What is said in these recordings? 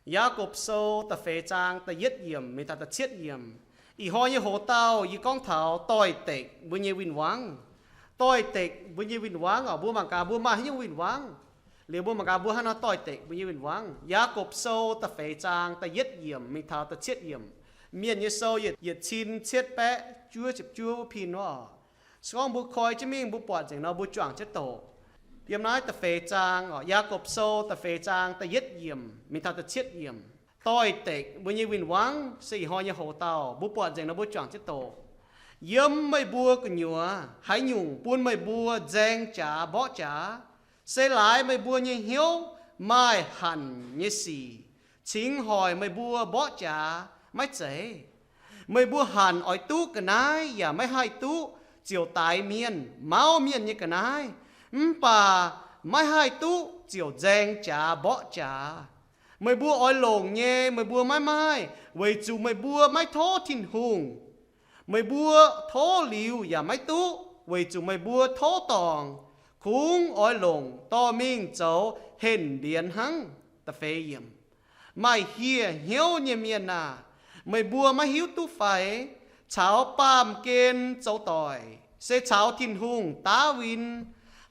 Yaagorpc Sou da'feix zaang da'yietv yiemc mingh taux da'cietv yiemc. Ih hnoi nyei hoc-dauh yie gorngv taux doix-dekc mbuo nyei win-wangv. Doix-dekc mbuo nyei win-wangv oc, mbuo mangc gaax mbuo maaih haaix nyungc win-wangv. Liuz mbuo mangc gaax mbuo hnangv haaix nor doix-dekc mbuo nyei win-wangv. Yaagorpc Sou da'feix zaang da'yietv yiemc mingh taux da'cietv yiemc. Mienh nyei sou yietc, yietc cin cietv baeqv juov ziepc juov wuov pin wuov oc. Se gorngv mbuo koi jienv mingh mbuo buatc nzengc nor mbuo juangc jienv doqc. Yiem naaiv da'feix zaang oc, Yaagorpc Sou da'feix zaang da'yietv yiemc mingh taux da'cietv yiemc. Doix-dekc mbuo nyei win-wangv se ih hnoi nyei hoc-dauh mbuo buatc nzengc nor mbuo juangc jienv doqc. Yiem meih mbuo gu'nyuoz haaix nyungc bun meih mbuo nzaeng jaax mborqv jaax? Se laaix meih mbuo nyei hnyouv maaih hanc nyei sic cingx hoic meih mbuo mborqv jaax maiv zeiz? Meih mbuo hanc oix duqv ga'naaiv yaac maiv haih duqv ziouc daix mienh, mauv mienh nyei ga'naaiv. Mv baac maiv haih duqv ziouc nzaeng jaax mborqv jaax. Meih mbuo oix longc nyei meih mbuo maiv maaih, weic zuqc meih mbuo maiv tov Tin-Hungh. Meih mbuo tov liuz yaac maiv duqv, weic zuqc meih mbuo tov dorngc. Kungx oix longc dorh mingh zoux henh mbienx hnangv. Da'feix yiemc. Maaih hieh hnyouv nyei mienh aah! Meih mbuo maiv hiuv duqv fai? Caux baamh gen zoux doic, se caux Tin-Hungh daav win.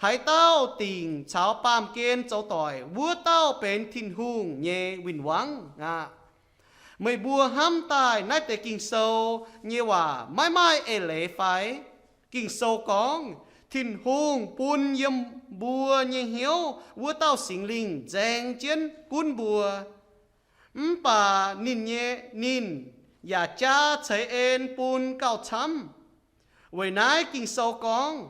Haaix dauh dingc caux baamh gen zoux doic, wuov dauh benx Tin-Hungh nyei win-wangv aqv. Meih mbuo hnamv daaih naaiv deix Ging-Sou nyei waac maiv maaih eix leiz fai? Ging-Sou gorngv, Tin-Hungh bun yiem mbuo nyei hnyouv wuov dauh Singx Lingh nzaeng jienv gunv mbuo. Mv baac ninh nyei, ninh yaac jaa ceix en bun gauh camv. Weic naaiv Ging-Sou gorngv,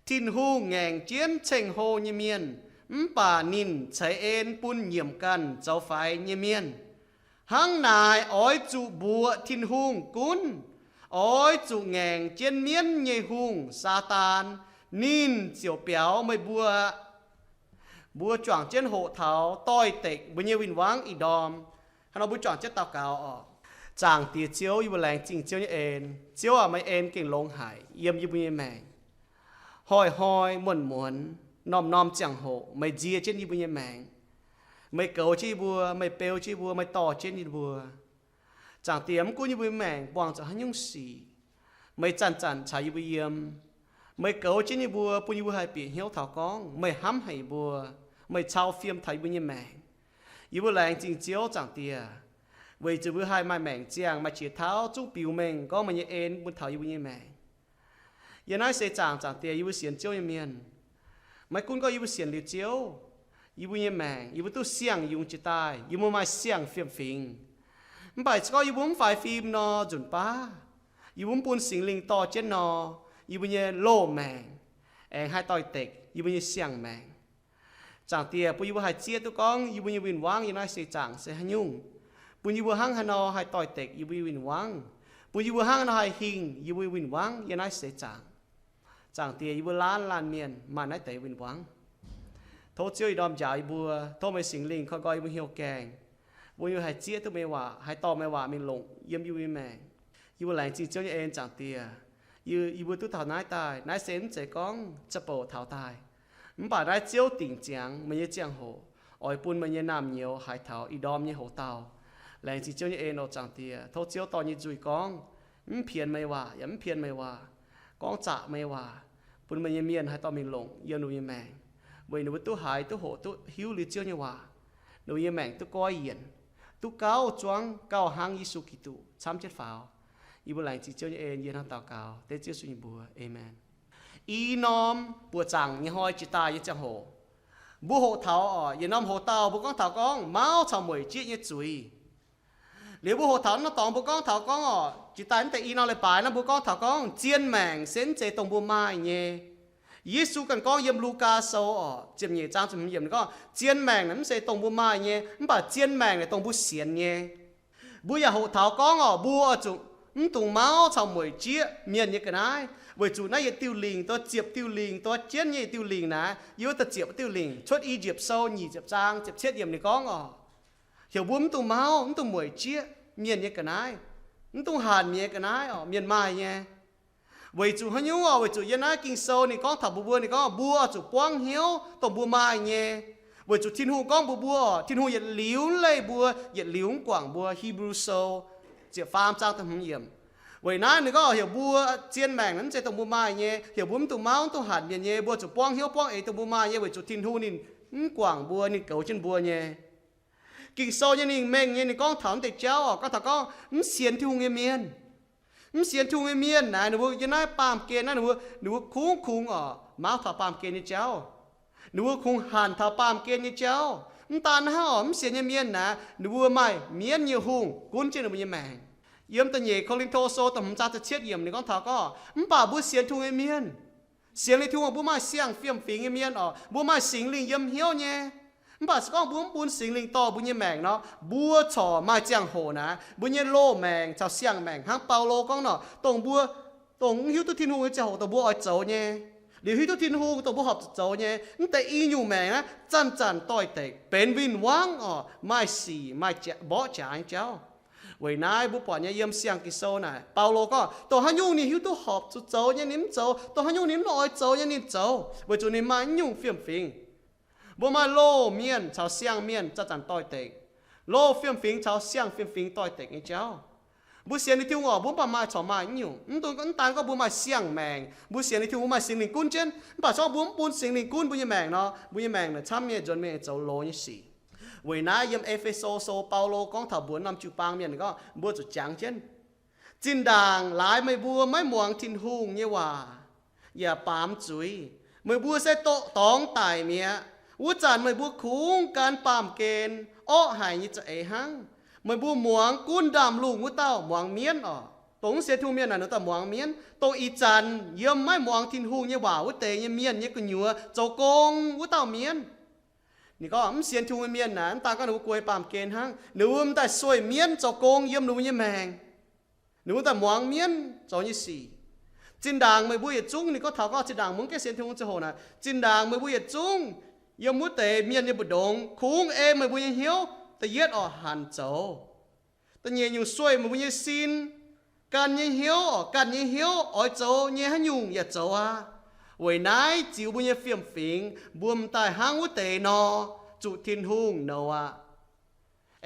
Tin-Hungh ngaengc jienv ceng-hlo nyei mienh, mv baac ninh ceix en bun nyiemc ganh zoux faix nyei mienh. Hnangv naaic oix zuqc mbuoqc Tin-Hungh gunv. Oix zuqc ngaengc jienv mienv nyei hungh, Saadaan. Ninh ziouc biaux meih mbuo. Mbuo juangc jienv hoqc taux doix-dekc mbuo nyei win-wangv ih ndorm. Hnangv nor mbuo juangc jienv daux gaux oc. Zaangc Diex Ziouv, yie mbuo laengz zingh Ziouv nyei en. Ziouv aac, meih en gengh longx haic yiem yie mbuo nyei maengc. Hnoi-hnoi muonz-muonz, norm-norm ziangh hoc meih nzie jienv yie mbuo nyei maengc. Meih goux jienv yie mbuo, meih beu jienv yie mbuo, meih dorh jienv yie mbuo. Zaangc Diex, mv gunv yie mbuo nyei maengc buangh zuqc haaix nyungc sic, meih zanc-zanc caux yie mbuo yiem. Meih goux jienv yie mbuo, bun yie mbuo haih bieqc hnyouv taux gorngv meih hnamv haic yie mbuo, meih cau fiem taux yie mbuo nyei maengc. Yie mbuo laengz zingh Ziouv, Zaangc Diex, weic zuqc mbuo haih maaih maengc ziangh, maaih qiex tauv zungv biux mengh gorngv meih nyei en bun taux yie mbuo nyei maengc. Yiem naaiv seix zaangc, Zaangc Diex, yie mbuo sienx Ziouv nyei mienh, maiv gunv gorngv yie mbuo sienx liuz Ziouv, yie mbuo nyei maengc yie mbuo duqv siang-yungz jiex daaih, yie mbuo maaih siang-fiem-fingx. Mv baac se gorngv yie mbuo mv faix fim nor nzunc baav, yie mbuo mv bun Singx Lingh dorh jienv nor, yie mbuo nyei loz-maengc aengx haih doix-dekc yie mbuo nyei siang-maengc. Zaangc Diex, bun yie mbuo haih zieqv duqv gorngv yie mbuo nyei win-wangv yiem naaiv seix zaangc se haaix nyungc, bun yie mbuo hnangv haaix nor haih doix-dekc yie mbuo nyei win-wangv, bun yie mbuo hnangv haaix nor haih hingh yie mbuo nyei win-wangv yiem naaiv seix zaangc. Zaangc Diex, yie mbuo laanh laanh mienh maaih naaiv deix win-wangv. Tov Ziouv ih ndorm njaaux yie mbuo, tov meih Singx Lingh koi nqoi yie mbuo hnyouv gaengh, bun yie mbuo haih zieqv duqv meih waac, haih dorh meih waac mingh longc yiem yie mbuo nyei maengc. Yie mbuo laengz zingh Ziouv nyei en, Zaangc Diex. Yie, yie mbuo duqv taux naaiv daaih, naaiv se mv zeiz gorngv ziangh bouc taux daaih. Mv baac naaiv Ziouv dingc ziangx meih nyei ziangh hoc, oix bun meih nyei naamh nyouz haiz taux ih ndorm nyei hoc-dauh. Laengz zingh Ziouv nyei en oc, Zaangc Diex. Tov Ziouv dorh nyei nzuih gorngv, mv pienx meih waac yaac mv pienx meih waac, gorngv zaqc meih waac, bun meih nyei mienh haih dorh mingh longc yiem ninh mbuo nyei maengc, weic ninh mbuo duqv haiz, duqv hoqc, duqv hiuv liuz Ziouv nyei waac, ninh mbuo nyei maengc duqv goiv yienc, duqv gauh zuangv gauh hnangv Yesu Giduc camv jienv faaux. Yie mbuo laengz zingh Ziouv nyei en, yie hnangv daux gaux dengv Ziouv Yesu nyei mbuox. Aamen. I norm buoqc zaangc nyei hnoi jiex daaih nyei ziangh hoc, mbuo hoqc taux oc, yietc norm hoc-dauh mbuo gorngv taux gorngv mauv caux mueic jieqv nyei zuiz. Liuz mbuo hoqc taux naaiv norm dorngx mbuo gorngv taux gorngv oc, jiex daaih mv deix i norm leiz-baaix naaiv mbuo gorngv taux gorngv zien maengc se mv zeiz dongh mbuo maaih nyei. Yesu ganh gorngv yiem Lugaa Sou oc, ziepc nyeic zaang ziepc hmz yiemc ninh gorngv, zien maengc naaic mv zeiz dongh mbuo maaih nyei, mv baac zien maengc naaic dongh mbuo sienx nyei. Mbuo yaac hoqc taux gorngv oc, mbuo oix zuqc mv dungx mauv caux mueic jieqv mienh nyei ga'naaiv, weic zuqc naaiv yietc diuh lingc dongh ziepc diuh lingc dongh jienv nyei yietc diuh lingc naaic, yiem wuov da'ziepc diuh lingc cuotv I Njiepc Sou nyic ziepc zaang ziepc cietv yiemc ninh gorngv oc, heuc mbuo mv dungx mauv, mv dungx mueic jieqv mienh nyei ga'naaiv, mv dungx hanc mienh nyei ga'naaiv oc, mienh maaih nyei. Weic zuqc haaix nyungc oc? Weic zuqc yiem naaiv Ging-Sou ninh gorngv taux mbuo, mbuo, ninh gorngv mbuo oix zuqc buangv hnyouv dongh mbuo maaih nyei. Weic zuqc Tin-Hungh gorngv mbuox mbuo, Tin-Hungh yietc liuz leih mbuo, yietc liuz mv guangc mbuo. Hipv^lu Sou ziepc faam zaang da'hmz yiemc. Weic naaiv ninh gorngv heuc mbuo zien maengc mv zeiz dongh mbuo maaih nyei, heuc mbuo mv dungx mauv, mv dungx hanc mienh nyei, mbuo zuqc buangv hnyouv buangv eix dongh mbuo maaih nyei, weic zuqc Tin-Hungh ninh mv guangc mbuo, ninh goux jienv mbuo nyei. Ging-Sou nyei ninh mengh nyei ninh gorngv taux naaiv deix jauv oc, gorngv taux gorngv mv sienx Tin-Hungh nyei mienh. Mv sienx Tin-Hungh nyei mienh naaic, ninh mbuo yiem naaiv baamh gen naaiv, ninh mbuo, ninh mbuo kungx kungx oc mauv taux baamh gen nyei jauv. Ninh mbuo kungx hanc taux baamh gen nyei jauv. Mv daan hnangv oc, mv sienx nyei mienh naaic, ninh mbuo maaih mienv nyei hungh gunv jienv ninh mbuo nyei maengc. Yiem da'nyeic Ko^lin^to Sou da'hmz zaang da'cietv yiemc ninh gorngv taux gorngv, mv baac mbuo sienx Tin-Hungh nyei mienh, sienx liuz Tin-Hungh mbuo maaih siang fiem-fingx nyei mienh oc, mbuo maaih Singx Lingh yiem hnyouv nyei. Mv baac se gorngv mbuo mv bun Singx Lingh dorh mbuo nyei maengc nor, mbuo corc maaih ziangh hoc naaic, mbuo nyei loz-maengc caux siang-maengc hnangv Baulo gorngv nor, dongh mbuo, dongh mv hiuv duqv Tin-Hungh nyei ziangh hoc dongh mbuo oix zoux nyei, liuz hiuv duqv Tin-Hungh dongh mbuo horpc zuqc zoux nyei. Mv deix i nyungc maengc naaiv zanc-zanc doix-dekc benx win-wangv oc, maaih sic, maaih mborqv jaax nyei jauv. Weic naaiv mbuo buatc nyei yiem siang Ging-Sou naaic, Baulo gorngv dongh haaix nyungc ninh hiuv duqv horpc zuqc zoux nyei ninh mv zoux, dongh haaix nyungc ninh mv oix zoux nyei ninh zoux, weic zuqc ninh maaih naaiv nyungc fiem-fingx. Mbuo maaih loz-mienh caux siang-mienh zanc-zanc doix-dekc. Loz fiem-fingx caux siang fiem-fingx doix-dekc nyei jauv. Mbuo sienx liuz Tin-Hungh oc, mbuo mv baac maaih corc maaih naaiv nyungc. Mv daan gorngv mbuo maaih siang-maengc, mbuo sienx liuz Tin-Hungh maaih Singx Lingh gunv jienv, mv baac se gorngv mbuo mv bun Singx Lingh gunv mbuo nyei maengc nor, mbuo nyei maengc naaic camv nyei nzuonx mingh zoux loz nyei sic. Weic naaiv yiem E^fe^so Sou Baulo gorngv taux mbuox norm jiu-baang mienh gorngv mbuo zuqc jangx jienv, zinh ndaangc laaix meih mbuo maiv muangx Tin-Hungh nyei waac yaac baamz zuiz, meih mbuo se doqc dorngx daic mi'aqv. Wuov zanc meih mbuo kungx gan baamh gen orqv haic nyei za'eix hnangv. Meih mbuo muangx gunv ndaamv-lungh wuov dauh, muangx mienv oc. Dongh mv sienx Tin-Hungh mienh naaic ninh daaih muangx mienv, dongh ih zanc yiem maiv muangx Tin-Hungh nyei waac wuov deix nyei mienh nyei gu'nyuoz zoux gong wuov dauh mienv. Ninh gorngv mv sienx Tin-Hungh nyei mienh naaic, mv daan gorngv ninh mbuo guei baamh gen hnangv, ninh mbuo m'daaih sueih mienv zoux gong yiem ninh mbuo nyei maengc. Ninh mbuo daaih muangx mienv zoux nyei sic. Zinh ndaangc meih mbuo yietc zungv, ninh gorngv taux gorngv zinh ndaangc mbuo mv gaengh sienx Tin-Hungh ziangh hoc naaic, zinh ndaangc meih mbuo yietc zungv yiem wuov deix mienh nyei mbu'ndongx kungx ei meih mbuo nyei hnyouv da'yietv oc hanc zoux. Da'nyeic nyungc sueih meih mbuo nyei sin, ganh nyei hnyouv oc, ganh nyei hnyouv oix zoux nyei haaix nyungc yaac zoux aqv. Weic naaiv ziux mbuo nyei fiem-fingx, mbuo m'daaih hnangv wuov deix nor, zuqc Tin-Hungh nouz aqv.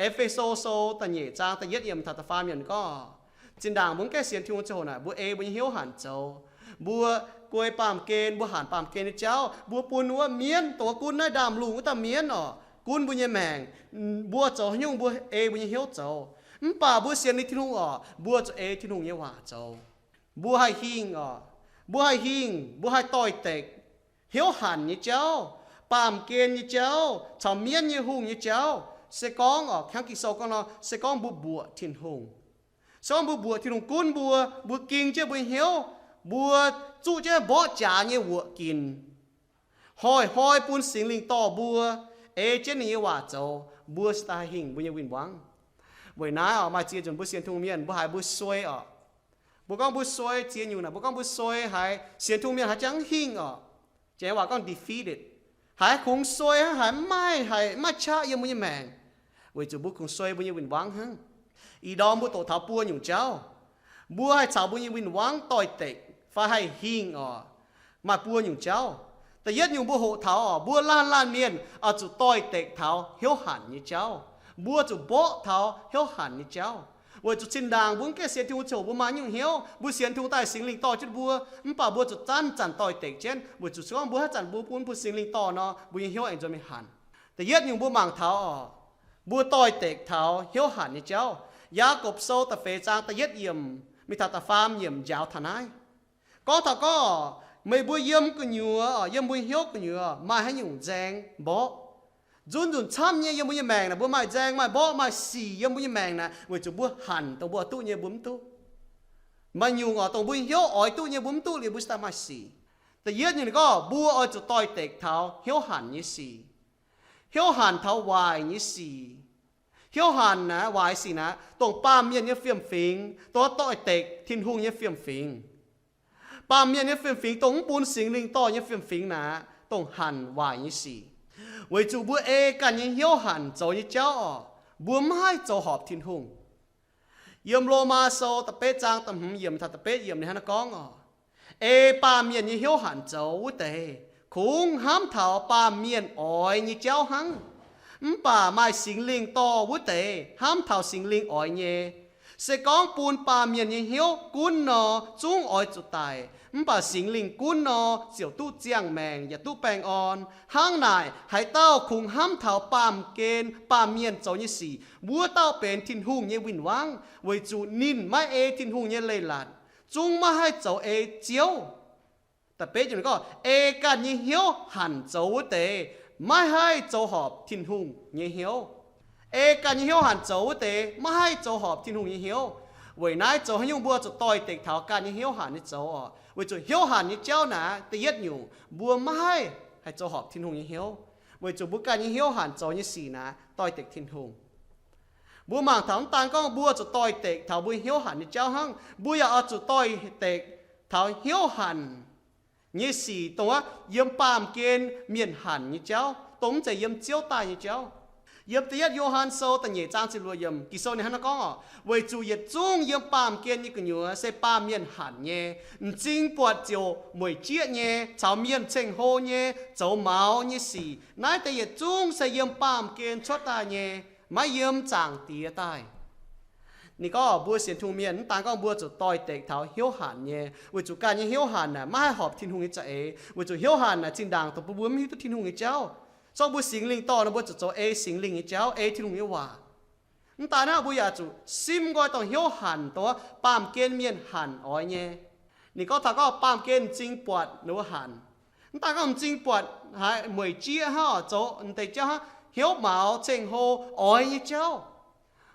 E^fe^so Sou da'nyeic zaang da'yietv yiemc taux da'faam yiemc gorngv, zinh ndaangc mbuo mv gaengh sienx Tin-Hungh ziangh hoc naaic, mbuo ei mbuo nyei hnyouv hanc zoux. Mbuo guei baamh gen, mbuo hanc baamh gen nyei jauv, mbuo bun wuov mienv, dongh wuov gunv naaiv ndaamv-lungh wuov dauh mienv oc, gunv mbuo nyei maengc. Mbuo zoux haaix nyungc mbuo ei mbuo nyei hnyouv zoux. Mv baac mbuo sienx liuz Tin-Hungh oc, mbuo zuqc ei Tin-Hungh nyei waac zoux. Mbuo haih hingh oc, mbuo haih hingh, mbuo haih doix-dekc hnyouv hanc nyei jauv, baamh gen nyei jauv, caux mienv nyei hungh nyei jauv. Se gorngv oc, hnangv Ging-Sou gorngv nor, se gorngv mbuo mbuoqc Tin-Hungh, se gorngv mbuo mbuoqc Tin-Hungh gunv mbuo, mbuo ging jienv mbuo nyei hnyouv, mbuo zuqv jienv mborqv jaax nyei wuoqc ginc, hnoi-hnoi bun Singx Lingh dorh mbuo, ei jienv ninh nyei waac zoux, mbuo se daaih haih hingh mbuo nyei win-wangv. Weic naaiv oc, maaih ziex nzunc mbuo sienx Tin-Hungh mienh, mbuo haiz mbuo suei oc. Mbuo gorngv mbuo suei ziex nyungc naaic, mbuo gorngv mbuo suei haiz sienx Tin-Hungh mienh haiz jangx hingh oc. Janx waac gorngv defeated. Haiz kungx suei hnangv, haiz maiv, haiz maiv qaqv yiem mbuo nyei maengc, weic zuqc mbuo kungx suei mbuo nyei win-wangv hnangv. Ih ndorm mbuo doqc taux buo nyungc jauv, mbuo haih caux mbuo nyei win-wangv doix-dekc fai haih hingh oc. Maaih buo nyungc jauv. Da'yietv nyungc mbuo hoqc taux oc, mbuo laanh laanh mienh oix zuqc doix-dekc taux hnyouv hanc nyei jauv. Mbuo zuqc mborqv taux hnyouv hanc nyei jauv, weic zuqc zinh ndaangc mbuo mv gaengh sienx Tin-Hungh ziangh hoc mbuo maaih nyungc hnyouv, mbuo sienx Tin-Hungh daaih Singx Lingh dorh jienv mbuo. Mv baac mbuo zuqc zanc-zanc doix-dekc jienv, weic zuqc se gorngv mbuo haaix zanc mbuo bun, bun Singx Lingh dorh nor, mbuo nyei hnyouv aengx nzuonx mingh hanc. Da'yietv nyungc mbuo mangc taux oc, mbuo doix-dekc taux hnyouv hanc nyei jauv. Yaagorpc Sou da'feix zaang da'yietv yiemc mingh taux da'faam yiemc njaaux taux naaiv. Gorngv taux gorngv, meih mbuo yiem gu'nyuoz, yiem mbuo hnyouv gu'nyuoz maaih haaix nyungc nzaeng mborqv? Nzunc nzunc camv nyei yiem mbuo nyei maengc naaic, mbuo maaih nzaeng, maaih mborqv, maaih sic yiem mbuo nyei maengc naaic, weic zuqc mbuo hanc dongh mbuo duqv nyei mbuo mv duqv. Maaih nyungc oc, dongh mbuo hnyouv oix duqv nyei mbuo mv duqv liuz mbuo cingx daaih maaih sic. Da'yietv nyungc ninh gorngv mbuo oix zuqc doix-dekc taux hnyouv hanc nyei sic. Hnyouv hanc taux waaic nyei sic. Hnyouv hanc naaic, waaic sic naaic, dongh baamh mienh nyei fiem-fingx, dongh doix-dekc Tin-Hungh nyei fiem-fingx. Baamh mienh nyei fiem-fingx, dongh mv bun Singx Lingh dorh nyei fiem-fingx naaic, dongh hanc waaic nyei sic. Weic zuqc mbuo ei ganh nyei hnyouv hanc zoux nyei jauv oc, mbuo mv haih zoux horpc Tin-Hungh. Yiem Lomaa Sou da'betv zaang da'hmz yiemc taux da'betv yiemc ninh hnangv naaiv gorngv oc, ei baamh mienh nyei hnyouv hanc zoux wuov deix, kungx hnamv taux baamh mienh oix nyei jauv hnangv. Mv baac maaih Singx Lingh dorh wuov deix hnamv taux Singx Lingh oix nyei. Se gorngv bun baamh mienh nyei hnyouv gunv nor, zungv oix zuqc daic, mv baac Singx Lingh gunv nor, ziouc duqv ziangh maengc yaac duqv baengh orn. Hnangv naaic, haaix dauh kungx hnamv taux baamh gen baamh mienh zoux nyei sic, wuov dauh benx Tin-Hungh nyei win-wangv, weic zuqc ninh maiv ei Tin-Hungh nyei leiz-latc, zungv maiv haih zoux ei Ziouv. Da'betv gorngv, ei ganh nyei hnyouv hanc zoux wuov deix maiv haih zoux horpc Tin-Hungh nyei hnyouv. Ei ganh nyei hnyouv hanc zoux wuov deix maiv haih zoux horpc Tin-Hungh nyei hnyouv. Weic naaiv zoux haaix nyungc mbuo zuqc doix-dekc taux ganh nyei hnyouv hanc nyei zoux oc? Weic zuqc hnyouv hanc nyei jauv naaic, da'yietv nyungc, mbuo maiv haih haih zoux horpc Tin-Hungh nyei hnyouv, weic zuqc mbuo ganh nyei hnyouv hanc zoux nyei sic naaic doix-dekc Tin-Hungh. Mbuo mangc taux mv daan gorngv mbuo zuqc doix-dekc taux mbuo hnyouv hanc nyei jauv hnangv, mbuo yaac oix zuqc doix-dekc taux hnyouv hanc nyei sic, dongh wuov yiem baamh gen mienh hanc nyei jauv, dongh mv zeiz yiem Ziouv daaih nyei jauv. Yiem da'yietv Yo^han Sou da'nyeic zaang ziepc luoqc yiemc, Ging-Sou ninh hnangv naaiv gorngv oc, weic zuqc yietc zungv yiem baamh gen nyei gu'nyuoz se baamh mienh hanc nyei. M'zing buatc ziouc mueic jieqv nyei, caux mienh ceng-hlo nyei, zoux maux nyei sic, naaiv deix yietc zungv se yiem baamh gen cuotv daaih nyei, maiv yiem Zaangc Diex daaih. Ninh gorngv mbuo sienx Tin-Hungh mienh mv daan gorngv mbuo zuqc doix-dekc taux hnyouv hanc nyei, weic zuqc ganh nyei hnyouv hanc naaic maiv haih horpc Tin-Hungh nyei za'eix, weic zuqc hnyouv hanc naaic zinh ndaangc dongh bun mbuo mv hiuv duqv Tin-Hungh nyei jauv. Zorqv mbuo Singx Lingh dorh nor, mbuo zuqc zoux ei Singx Lingh nyei jauv, ei Tin-Hungh nyei waac. Mv daaih naaiv mbuo yaac zuqc simv nqoi dongh hnyouv hanc, dongh baamh gen mienh hanc oix nyei. Ninh gorngv taux gorngv baamh gen m'zing buatc ninh mbuo hanc. Mv daaih gorngv m'zing buatc haiz mueic jieqv hnangv, zoux m'deix jauv hnangv, hnyouv maux, ceng-hlo, oix nyei jauv.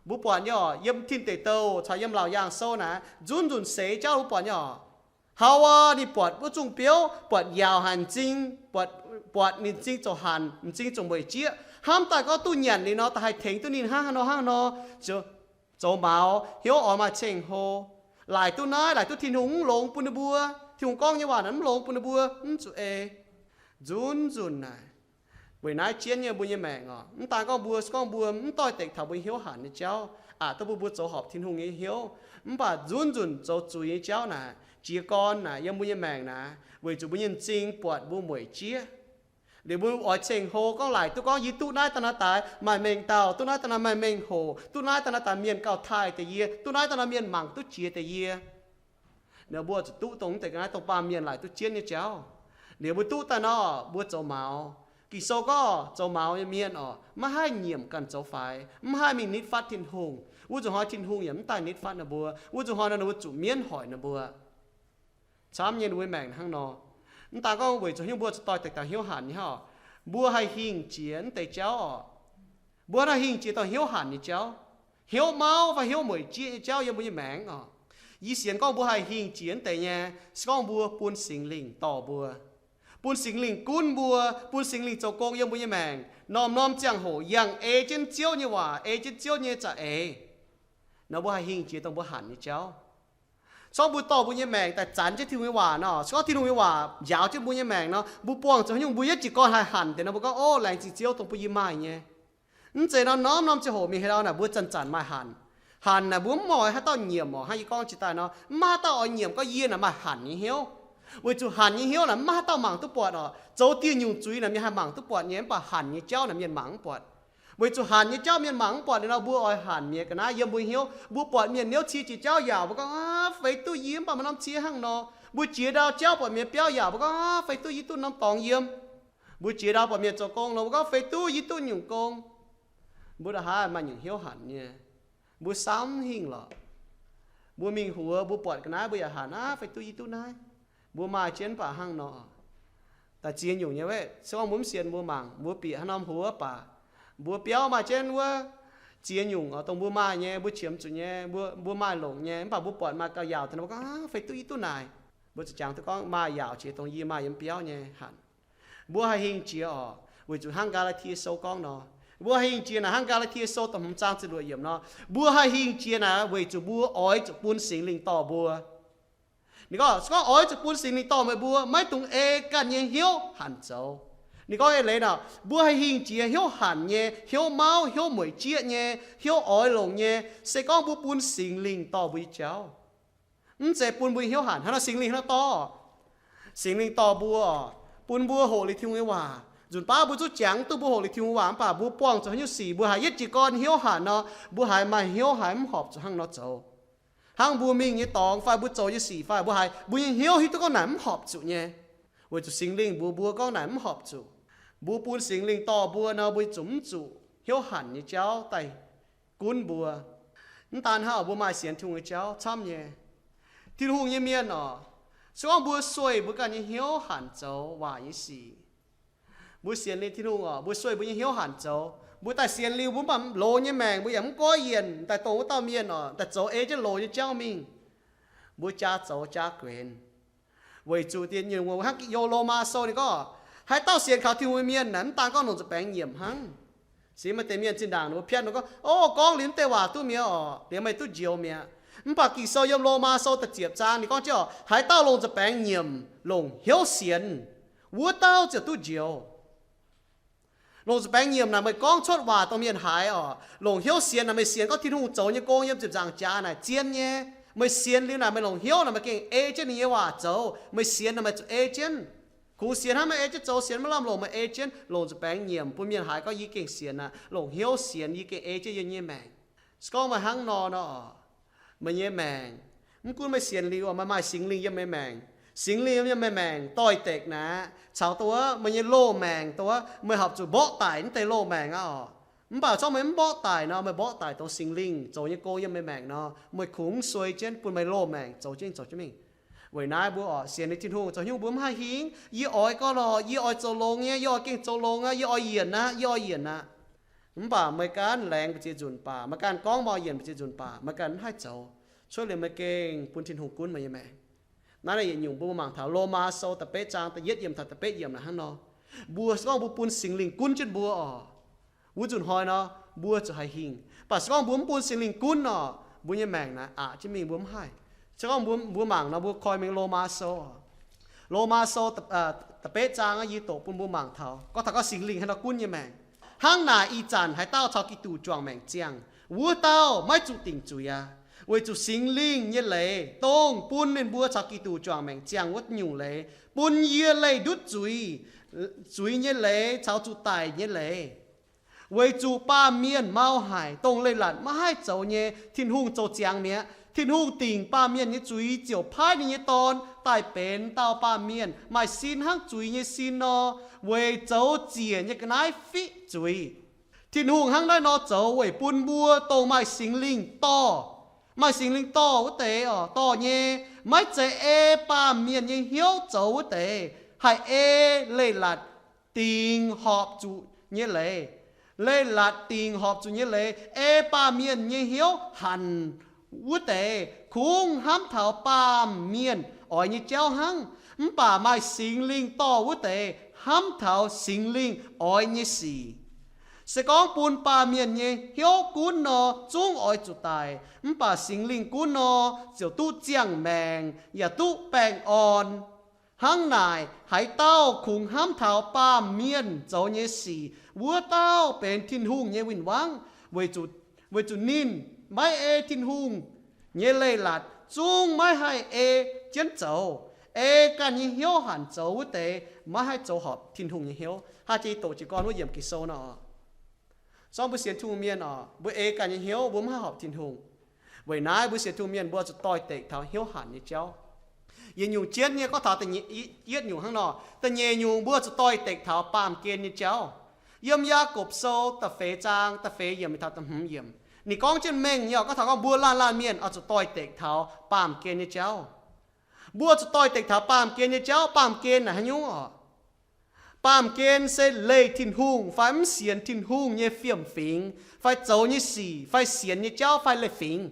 Mbuo buatc nyei oc, yiem Tin Deic Douh caux yiem Laauc Yaangh Sou naaic, nzunc nzunc seix jauv mbuo buatc nyei oc. Hauv aqv, ninh buatc wuov zungh biouv, buatc yaauc haic m'zing, buatc, buatc ninh m'zing ziouc hanc, m'zing ziouc mueic jieqv. Hnamv daaih gorngv duqv nyanc liuz nor, da'haih tengx duqv ninh hnangv haaix nor hnangv nor, zoux maux, hnyouv oix maaih ceng-hlo. Laaic duqv naaiv, laaic duqv Tin-Hungh mv longx bun ninh mbuo. Tin-Hungh gorngv nyei waac naaic mv longx bun ninh mbuo, mv zuqc ei. Nzunc nzunc naaic, weic naaiv jienv nyei mbuo nyei maengc oc. Mv daan gorngv mbuo, se gorngv mbuo mv doix-dekc taux mbuo hnyouv hanc nyei jauv, aqc duqv bun mbuo zoux horpc Tin-Hungh nyei hnyouv. Mv baac nzunc nzunc zoux zuiz nyei jauv naaic, jiez gorn naaic, yiem mbuo nyei maengc naaic, weic zuqc mbuo nyei m'zing buatc mbuo mueic jieqv. Liuz mbuo oix ceng-hlo gorngv laaic duqv gorngv yie duqv naaiv daaih naaiv daaih maaih mengh dauh, duqv naaiv daaih naaiv maaih mengh hoc, duqv naaiv daaih naaiv daaih mienh gauh taaih deix yie, duqv naaiv daaih naaiv mienh mangc duqv jiex deix yie. Ninh mbuo zuqc duqv dongh mv deix ga'naaiv dongh baamh mienh laaic duqv jienv nyei jauv. Liuz mbuo duqv daaih nor, mbuo zoux maux. Ging-Sou gorngv zoux maux nyei mienh oc, maiv haih nyiemc ganh zoux faix, mv haih mingh nitv fatv Tin-Hungh. Wuov nzunc hnoi Tin-Hungh yaac mv daaih nitv fatv ninh mbuo. Wuov nzunc hnoi nor ninh mbuo zuqc mienv hoic ninh mbuo. Camv nyei ninh mbuo maengc hnangv nor. Mv daan gorngv weic zuqc hnyouv mbuo zuqc doix-dekc taux hnyouv hanc nyei hnangv oc, mbuo haih hingh jiex mv deix jauv oc. Mbuo haih hingh jiex dongh hnyouv hanc nyei jauv, hnyouv mauv fai hnyouv mueic jieqv nyei jauv yiem mbuo nyei maengc oc. Yie sienx gorngv mbuo haih hingh jiex mv deix nyei, se gorngv mbuo bun Singx Lingh dorh mbuo, bun Singx Lingh gunv mbuo, bun Singx Lingh zoux gong yiem mbuo nyei maengc, norm-norm ziangh hoc yangh ei jienv Ziouv nyei waac, ei jienv Ziouv nyei za'eix nor, mbuo haih hingh jiex dongh mbuo hanc nyei jauv. Se gorngv mbuo dorh mbuo nyei maengc daaih zanc jienv Tin-Hungh nyei waac nor, se gorngv Tin-Hungh nyei waac njaaux jienv mbuo nyei maengc nor, mbuo buangh zoux haaix nyungc mbuo yietv jiez gorn haih hanc deix nor, mbuo gorngv, Ov, laengz zingh Ziouv dongh bun yie maaih nyei. Mv zeiz nor, norm-norm ziangh hoc mingh haaix dauh naaic mbuo zanc-zanc maaih hanc. Hanc naaic mbuo mv oix haaix dauh nyiemc oc. Hnangv yie gorngv jiex daaih nor, mv maaih haaix dauh oix nyiemc gorngv yie naaic maaih hanc nyei hnyouv. Weic zuqc hanc nyei hnyouv naaic mv maaih haaix dauh mangc duqv buatc oc. Zoux dieh nyungc zuiz naaic mienh haih mangc duqv buatc nyei, mv baac hanc nyei jauv naaic mienh mangc mv buatc. Weic zuqc hanc nyei jauv mienh mangc mv buatc liuz nor, mbuo oix hanc mi'aqv. Ga'naaiv yiem mbuo hnyouv, mbuo buatc mienh niouv cie jiex jauv yaauc, mbuo gorngv, Aav, feix duqv yie mv baac maaih norm cie hnangv nor. Mbuo jiex ndau jauv buatc mienh biauv yaauc, mbuo gorngv, Aav, feix duqv yie duqv norm dorngx yiem. Mbuo jiex ndau buatc mienh zoux gong nor, mbuo gorngv, Feix duqv yie duqv nyungc gong. Mbuo ndongc haaix maaih nyungc hnyouv hanc nyei, mbuo samv hingh lorqc. Mbuo mingh huox, mbuo buatc ga'naaiv mbuo yaac hanc, Aav, feix duqv yie duqv naaiv. Mbuo maaih jienv mv baac hnangv nor. Daaih ziex nyungc nyei wuov, se gorngv mbuo mv sienx mbuo mangc, mbuo bieqc haaix norm huox baac, mbuo biauv maaih jienv wuov ziex nyungc oc, dongh mbuo maaih nyei, mbuo qiemx zuqc nyei, mbuo, mbuo maaih longc nyei, mv baac mbuo buatc maaih gauh yaauc deix nor, mbuo gorngv, Aav, feix duqv yie duqv naaic. Mbuo zuqc jangx duqv gorngv maaih yaauc jiex dongh yie maaih yiem biauv nyei hanc. Mbuo haih hingh jiex oc, weic zuqc hnangv Gaa^laa^tie Sou gorngv nor, mbuo haih hingh jiex naaic hnangv Gaa^laa^tie Sou da'hmz zaang ziepc luoqc yiemc nor, mbuo haih hingh jiex naaic weic zuqc mbuo oix zuqc bun Singx Lingh dorh mbuo. Ninh gorngv, se gorngv oix zuqc bun Singx Lingh dorh meih mbuo, maiv dungx ei ganh nyei hnyouv hanc zoux. Ninh gorngv eix leiz nor, mbuo haih hingh jiex hnyouv hanc nyei, hnyouv mauv, hnyouv mueic jieqv nyei, hnyouv oix longc nyei, se gorngv mbuo bun Singx Lingh dorh mbuo nyei jauv. Mv zeiz bun mbuo hnyouv hanc. Hnangv nor Singx Lingh hnangv dorh, Singx Lingh dorh mbuo oc, bun mbuo hoqc liuz Tin-Hungh nyei waac. Nzunc baav mbuo zuqc jangx duqv mbuo hoqc liuz Tin-Hungh waac, mv baac mbuo buangh zuqc haaix nyungc sic, mbuo haiz yietv jiez gorn hnyouv hanc nor, mbuo haiz maaih hnyouv haiz mv horpc zuqc hnangv nor zoux. Hnangv mbuo mingh nyei dorngx fai mbuo zoux nyei sic fai mbuo haiz mbuo nyei hnyouv hiuv duqv gorngv naaic mv horpc zuqc nyei, weic zuqc Singx Lingh mbuox mbuo gorngv naaic mv horpc zuqc. Mbuo bun Singx Lingh dorh mbuo nor, mbuo zuqc mv zuqc hnyouv hanc nyei jauv daaih gunv mbuo. Mv daan hnangv, mbuo maaih sienx Tin-Hungh nyei jauv camv nyei. Tin-Hungh nyei mienh oc, se gorngv mbuo sueih mbuo ganh nyei hnyouv hanc zoux waac nyei sic, mbuo sienx liuz Tin-Hungh oc, mbuo sueih mbuo nyei hnyouv hanc zoux, mbuo daaih sienx liuz mbuo mv baac loz nyei maengc mbuo yaac mv goiv yienc daaih dongh wuov dauh mienh oc, daaih zoux ei jienv loz nyei jauv mingh. Mbuo jaa zoux jaa guenx. Weic zuqc dien nyungc hnangv Ging-Youh Lomaa Sou ninh gorngv, haaix dauh sienx kaux Tin-Hungh nyei mienh naaic mv daan gorngv longc nza'baengx nyiemc hnangv. Se maaih deix mienh zinh ndaangc ninh mbuo piatv ninh gorngv, o, gorngv liuz mv deix waac duqv mi'aqv oc, liuz meih duqv njoux mi'aqv. Mv baac Ging-Sou yiem Lomaa Sou da'ziepc zaang ninh gorngv jienv oc, haaix dauh longc nza'baengx nyiemc, longc hnyouv sienx, wuov dauh ziouc duqv njoux. Longc nza'baengx nyiemc naaic meih gorngv cuotv waac dongh mienh haiz oc. Longc hnyouv sienx naaic meih sienx gorngv Tin-Hungh zoux nyei gong yiem ziepc nzaangc jaax naaic zien nyei. Meih sienx liuz naaic meih longc hnyouv naaic meih gengh ei jienv ninh nyei waac zoux. Meih sienx naaic meih zuqc ei jienv. Kungx sienx hnangv meih ei jienv zoux, sienx maiv lamh longc meih ei jienv. Longc nza'baengx nyiemc bun mienh haiz gorngv yie gengh sienx aqv. Longc hnyouv sienx yie gengh ei jienv yie nyei maengc. Se gorngv meih hnangv nor nor, meih nyei maengc, mv gunv meih sienx liuz, meih maaih Singx Lingh yiem meih maengc. Singx Lingh yiem meih maengc doix-dekc naaic, caux dongh wuov meih nyei loz-maengc, dongh wuov meih horpc zuqc mborqv daic mv deix loz-maengc aqv oc. Mv baac corngv meih mv mborqv daic nor, meih mborqv daic dongh Singx Lingh zoux nyei gong yiem meih maengc nor, meih kungx suei jienv bun meih loz-maengc zoux jienv zoux jienv mingh. Weic naaiv mbuo oc, sienx liuz Tin-Hungh zoux nyungc mbuo mv haih hingv, yie oix gorn lorqc, yie oix zoux longx nyei, yie oix gengh zoux longx aqv, yie oix yienc aqv, yie oix yienc aqv. Mv baac meih ganh laengz mbu'ziex nzunc baac, meih ganh gorngv mv oix yienc mbu'ziex nzunc baac, meih ganh mv haih zoux. Cuotv liuz meih gengh bun Tin-Hungh gunv meih nyei maengc. Naaiv yietc nyungc mbuo mangc taux Lomaa Sou da'betv zaang da'yietv yiemc taux da'betv yiemc naaic hnangv nor. Mbuo se gorngv mbuo bun Singx Lingh gunv jienv mbuo oc, wuov nzunc hnoi nor, mbuo zuqc haih hingh. Mv baac se gorngv mbuo mv bun Singx Lingh gunv nor, mbuo nyei maengc naaic aqc jienv mingh mbuo mv haih. Se gorngv mbuo, mbuo mangc nor, mbuo koi mingh Lomaa Sou oc. Lomaa Sou da'betv zaang yie doqc bun mbuo mangc taux, gorngv taux gorngv Singx Lingh haaix nor gunv nyei maengc. Hnangv naaic ih zanc haaix dauh caux Giduc juangc maengc ziangh, wuov dauh maiv zuqc dingc zuiz aqv. Weic zuqc Singx Lingh nyei leiz dongh bun ninh mbuo caux Giduc juangc maengc ziangh wuov nyungc leiz, bun yie leih ndutv zuiz, zuiz nyei leiz caux zuqc daic nyei leiz. Weic zuqc baamh mienh mau haic, dongh leiz-latc maiv haih zoux nyei, Tin-Hungh zoux ziangx mi'aqv. Tin-Hungh dingc baamh mienh nyei zuiz ziouc paaiv ninh nyei Dorn daaih benx dauh baamh mienh, maaih sin hnangv zuiz nyei sin nor, weic zoux ziec nyei ga'naaiv fiqv zuiz. Tin-Hungh hnangv naaiv nor zoux weic bun mbuo dongh maaih Singx Lingh dorh, maaih Singx Lingh dorh wuov deix oc, dorh nyei, maiv zeiz ei baamh mienh nyei hnyouv zoux wuov deix, haih ei leiz-latc dingc horpc zuqc nyei leiz. Leiz-latc dingc horpc zuqc nyei leiz, ei baamh mienh nyei hnyouv hanc wuov deix kungx hnamv taux baamh mienh oix nyei jauv hnangv. Mv baac maaih Singx Lingh dorh wuov deix hnamv taux Singx Lingh oix nyei sic. Se gorngv bun baamh mienh nyei hnyouv gunv nor, zungv oix zuqc daic. Mv baac Singx Lingh gunv nor, ziouc duqv ziangh maengc yaac duqv baengh orn. Hnangv naaic, haaix dauh kungx hnamv taux baamh mienh zoux nyei sic, wuov dauh benx Tin-Hungh nyei win-wangv, weic zuqc ninh maiv ei Tin-Hungh nyei leiz-latc, zungv maiv haih ei jienv zoux. Ei ganh nyei hnyouv hanc zoux wuov deix maiv haih zoux horpc Tin-Hungh nyei hnyouv. Hnangv jiex doqc jiez gorn wuov yiemc Ging-Sou nor, se gorngv mbuo sienx Tin-Hungh mienh oc, mbuo ei ganh nyei hnyouv mbuo mv haih horpc Tin-Hungh. Weic naaiv mbuo sienx Tin-Hungh mienh mbuo zuqc doix-dekc taux hnyouv hanc nyei jauv. Yietc nyungc jienv nyei gorngv taux, yietv nyungc hnangv nor, da'nyeic nyungc mbuo zuqc doix-dekc taux baamh gen nyei jauv. Yiem Yaagorpc Sou da'feix zaang da'feix yiemc taux da'hmz yiemc, ninh gorngv jienv mengh nyei oc, gorngv taux gorngv mbuo laanh laanh mienh oix zuqc doix-dekc taux baamh gen nyei jauv. Mbuo zuqc doix-dekc taux baamh gen nyei jauv. Baamh gen naaic haaix nyungc oc? Baamh gen se leih Tin-Hungh fai mv sienx Tin-Hungh nyei fiem-fingx fai zoux nyei sic fai sienx nyei jauv fai leiz-fingx.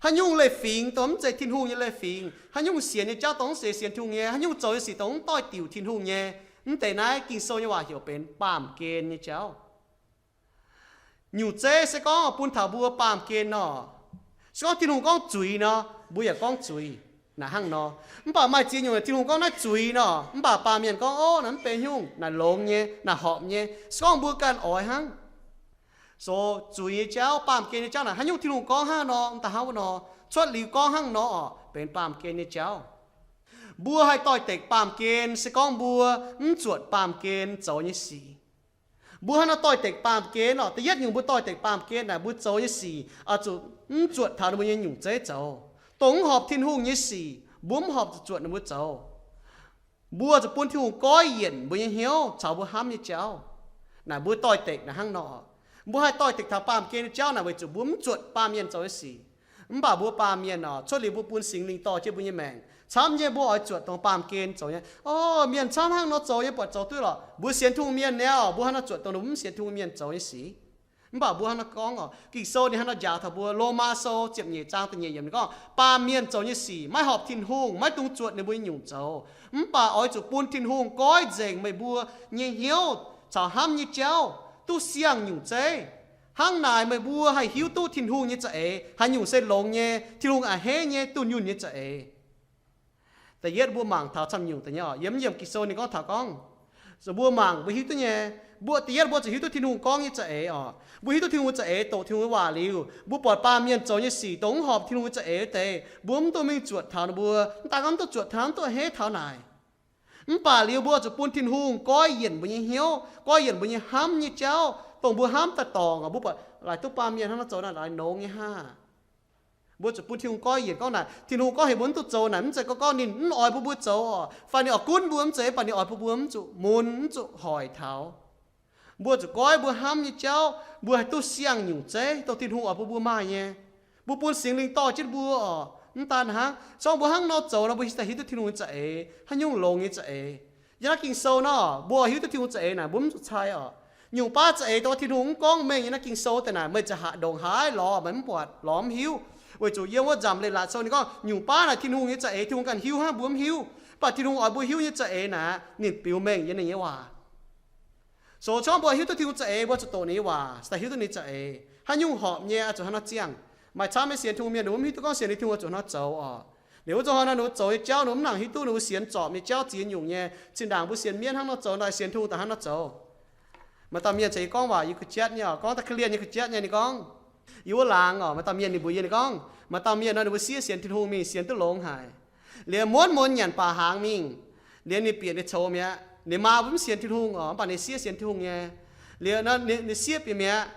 Haaix nyungc leiz-fingx dongh mv zeiz Tin-Hungh nyei leiz-fingx? Haaix nyungc sienx nyei jauv dongh mv zeiz sienx Tin-Hungh nyei? Haaix nyungc zoux nyei sic dongh mv doix-diuc Tin-Hungh nyei? Mv deix naaiv Ging-Sou nyei waac heuc benx baamh gen nyei jauv. Nyungc zeiv se gorngv bun taux mbuo baamh gen nor, se gorngv Tin-Hungh gorngv zuiz nor, mbuo yaac gorngv zuiz. Naaic hnangv nor. Mv baac maaih ziex nyungc Tin-Hungh gorngv naaiv zuiz nor, mv baac baamh mienh gorngv, ov, naaiv mv benx nyungc, naaic longx nyei, naaic horpc nyei. Se gorngv mbuo ganh oix hnangv, zoux zuiz nyei jauv, baamh gen nyei jauv naaic, haaix nyungc Tin-Hungh gorngv hnangv nor, mv daaih hnangv wuov nor, cuotv liuz gorngv hnangv nor oc, benx baamh gen nyei jauv. Mbuo haih doix-dekc baamh gen se gorngv mbuo mv zuotc baamh gen zoux nyei sic. Mbuo haaix nor doix-dekc baamh gen oc? Da'yietv nyungc mbuo doix-dekc baamh gen naaic mbuo zoux nyei sic oix zuqc mv zuotc taux ninh mbuo nyei nyungc zeiv zoux. Dongh mv horpc Tin-Hungh nyei sic mbuo mv horpc zuqc zuotc ninh mbuo zoux. Mbuo zuqc bun Tin-Hungh goiv yienc mbuo nyei hnyouv caux mbuo hnamv nyei jauv. Naaic mbuo doix-dekc naaic hnangv nor. Mbuo haih doix-dekc taux baamh gen nyei jauv naaic weic zuqc mbuo mv zuotc baamh mienh zoux nyei sic. Mv baac mbuo baamh mienh oc, cuotv liuz mbuo bun Singx Lingh dorh jienv mbuo nyei maengc, camv nyei mbuo oix zuotc dongh baamh gen zoux nyei. O, mienh camv hnangv nor zoux nyei buatc zoux duqv lorqc. Mbuo sienx Tin-Hungh mienh naaic, mbuo haaix nor zuotc dongh mbuo mv sienx Tin-Hungh mienh zoux nyei sic? Mv baac mbuo hnangv nor gorngv oc, Ging-Sou ninh hnangv nor njaaux taux mbuo. Lomaa Sou ziepc nyeic zaang da'nyeic yiemc ninh gorngv, baamh mienh zoux nyei sic maiv horpc Tin-Hungh, maiv dungx zuotc ninh mbuo nyei nyungc zoux. Mv baac oix zuqc bun Tin-Hungh goiv nzengc meih mbuo nyei hnyouv caux hnamv nyei jauv duqv siang nyungc zeiv. Hnangv naaic meih mbuo haih hiuv duqv Tin-Hungh nyei za'eix haaix nyungc se longx nyei, Tin-Hungh a'hneiv nyei, dunh yunh nyei za'eix. Da'yietv mbuo mangc taux camv nyungc da'nyeic oc, yiem yiemc Ging-Sou ninh gorngv taux gorngv, mbuo mangc mbuo hiuv duqv nyei. Mbuo da'yietv mbuo zuqc hiuv duqv Tin-Hungh gorngv nyei za'eix oc. Mbuo hiuv duqv Tin-Hungh za'eix, doqc Tin-Hungh nyei waac liuz, mbuo buatc baamh mienh zoux nyei sic dongh mv horpc Tin-Hungh nyei za'eix wuov deix, mbuo mv duqv mingh zuotc taux ninh mbuo, mv daaih gorngv mv duqv zuotc taux, mv duqv a'hneiv taux naaic. Mv baac liuz mbuo zuqc bun Tin-Hungh goiv yienc mbuo nyei hnyouv, goiv yienc mbuo nyei hnamv nyei jauv, dongh mbuo hnamv daaih dorngc oc, mbuo buatc laaix duqv baamh mienh hnangv nor zoux naaic laaix nongx nyei hnangv. Mbuo zuqc bun Tin-Hungh goiv yienc gorngv naaic, Tin-Hungh gorngv heuc mbuo mv duqv zoux naaic, mv zeiz gorngv, gorngv ninh mv oix bun mbuo zoux oc, fai ninh oix gunv mbuo mv zeiz, mv baac ninh oix bun mbuo mv zuqc mun, mv zuqc hoic taux. Mbuo zuqc goiv mbuo hnamv nyei jauv, mbuo haih duqv siang nyungc zeiv dongh Tin-Hungh oix bun mbuo maaih nyei. Mbuo bun Singx Lingh dorh jienv mbuo oc. Mv daan hnangv, se gorngv mbuo hnangv nor zoux nor, mbuo hiuv, hiuv duqv Tin-Hungh nyei za'eix, haaix nyungc longx nyei za'eix. Yiem naaiv Ging-Sou nor, mbuo hiuv duqv Tin-Hungh za'eix naaic, mbuo mv zuqc cai oc. Nyungc baav za'eix dongh Tin-Hungh mv gorngv mengh nyei naaiv Ging-Sou deix naaic, meih ziouc ndongc haaix lorz meih mv buatc, lorz mv hiuv. Weic zuqc yiem wuov nzamc leiz-latc sou ninh gorngv, nyungc baav naaic Tin-Hungh nyei za'eix Tin-Hungh ganh hiuv hnangv, mbuo mv hiuv. Mv baac Tin-Hungh oix mbuo hiuv nyei za'eix naaic, ninh biux mengh yiem ninh nyei waac. So gorngv mbuo hiuv duqv Tin-Hungh za'eix, mbuo zuqc doqc ninh nyei waac, se daaih hiuv duqv ninh za'eix. Haaix nyungc horpc nyei, oix zuqc hnangv nor ziangh. Maaih camv nyei sienx Tin-Hungh mienh ninh mbuo mv hiuv duqv gorngv sienx Tin-Hungh oix zuqc hnangv nor zoux oc. Liuz wuov zuqc hnoi nor ninh mbuo zoux nyei jauv ninh mbuo mv nangc hiuv duqv, ninh mbuo sienx zorpc nyei jauv ziex nyungc nyei. Zinh ndaangc mbuo sienx mienv hnangv nor zoux, daaih sienx Tin-Hungh daaih hnangv nor zoux. Maaih dauh mienh ceix gorngv waac yiem ga'jatv nyei oc, gorngv daaih korv-lienh nyei ga'jatv nyei, ninh gorngv, yiem wuov laangz oc, maaih dauh mienh ninh mbuox yie, ninh gorngv maaih dauh mienh nor ninh mbuo siev sienx Tin-Hungh mingh, sienx duqv longx haic. Liuz muonv muonz nyanc baac hnaangx mingh. Liuz ninh bieqc ninh coux mi'aqv. Ninh maa mbuo mv sienx Tin-Hungh oc, mv baac ninh siev sienx Tin-Hungh nyei. Liuz ninh siev bieqc mi'aqv.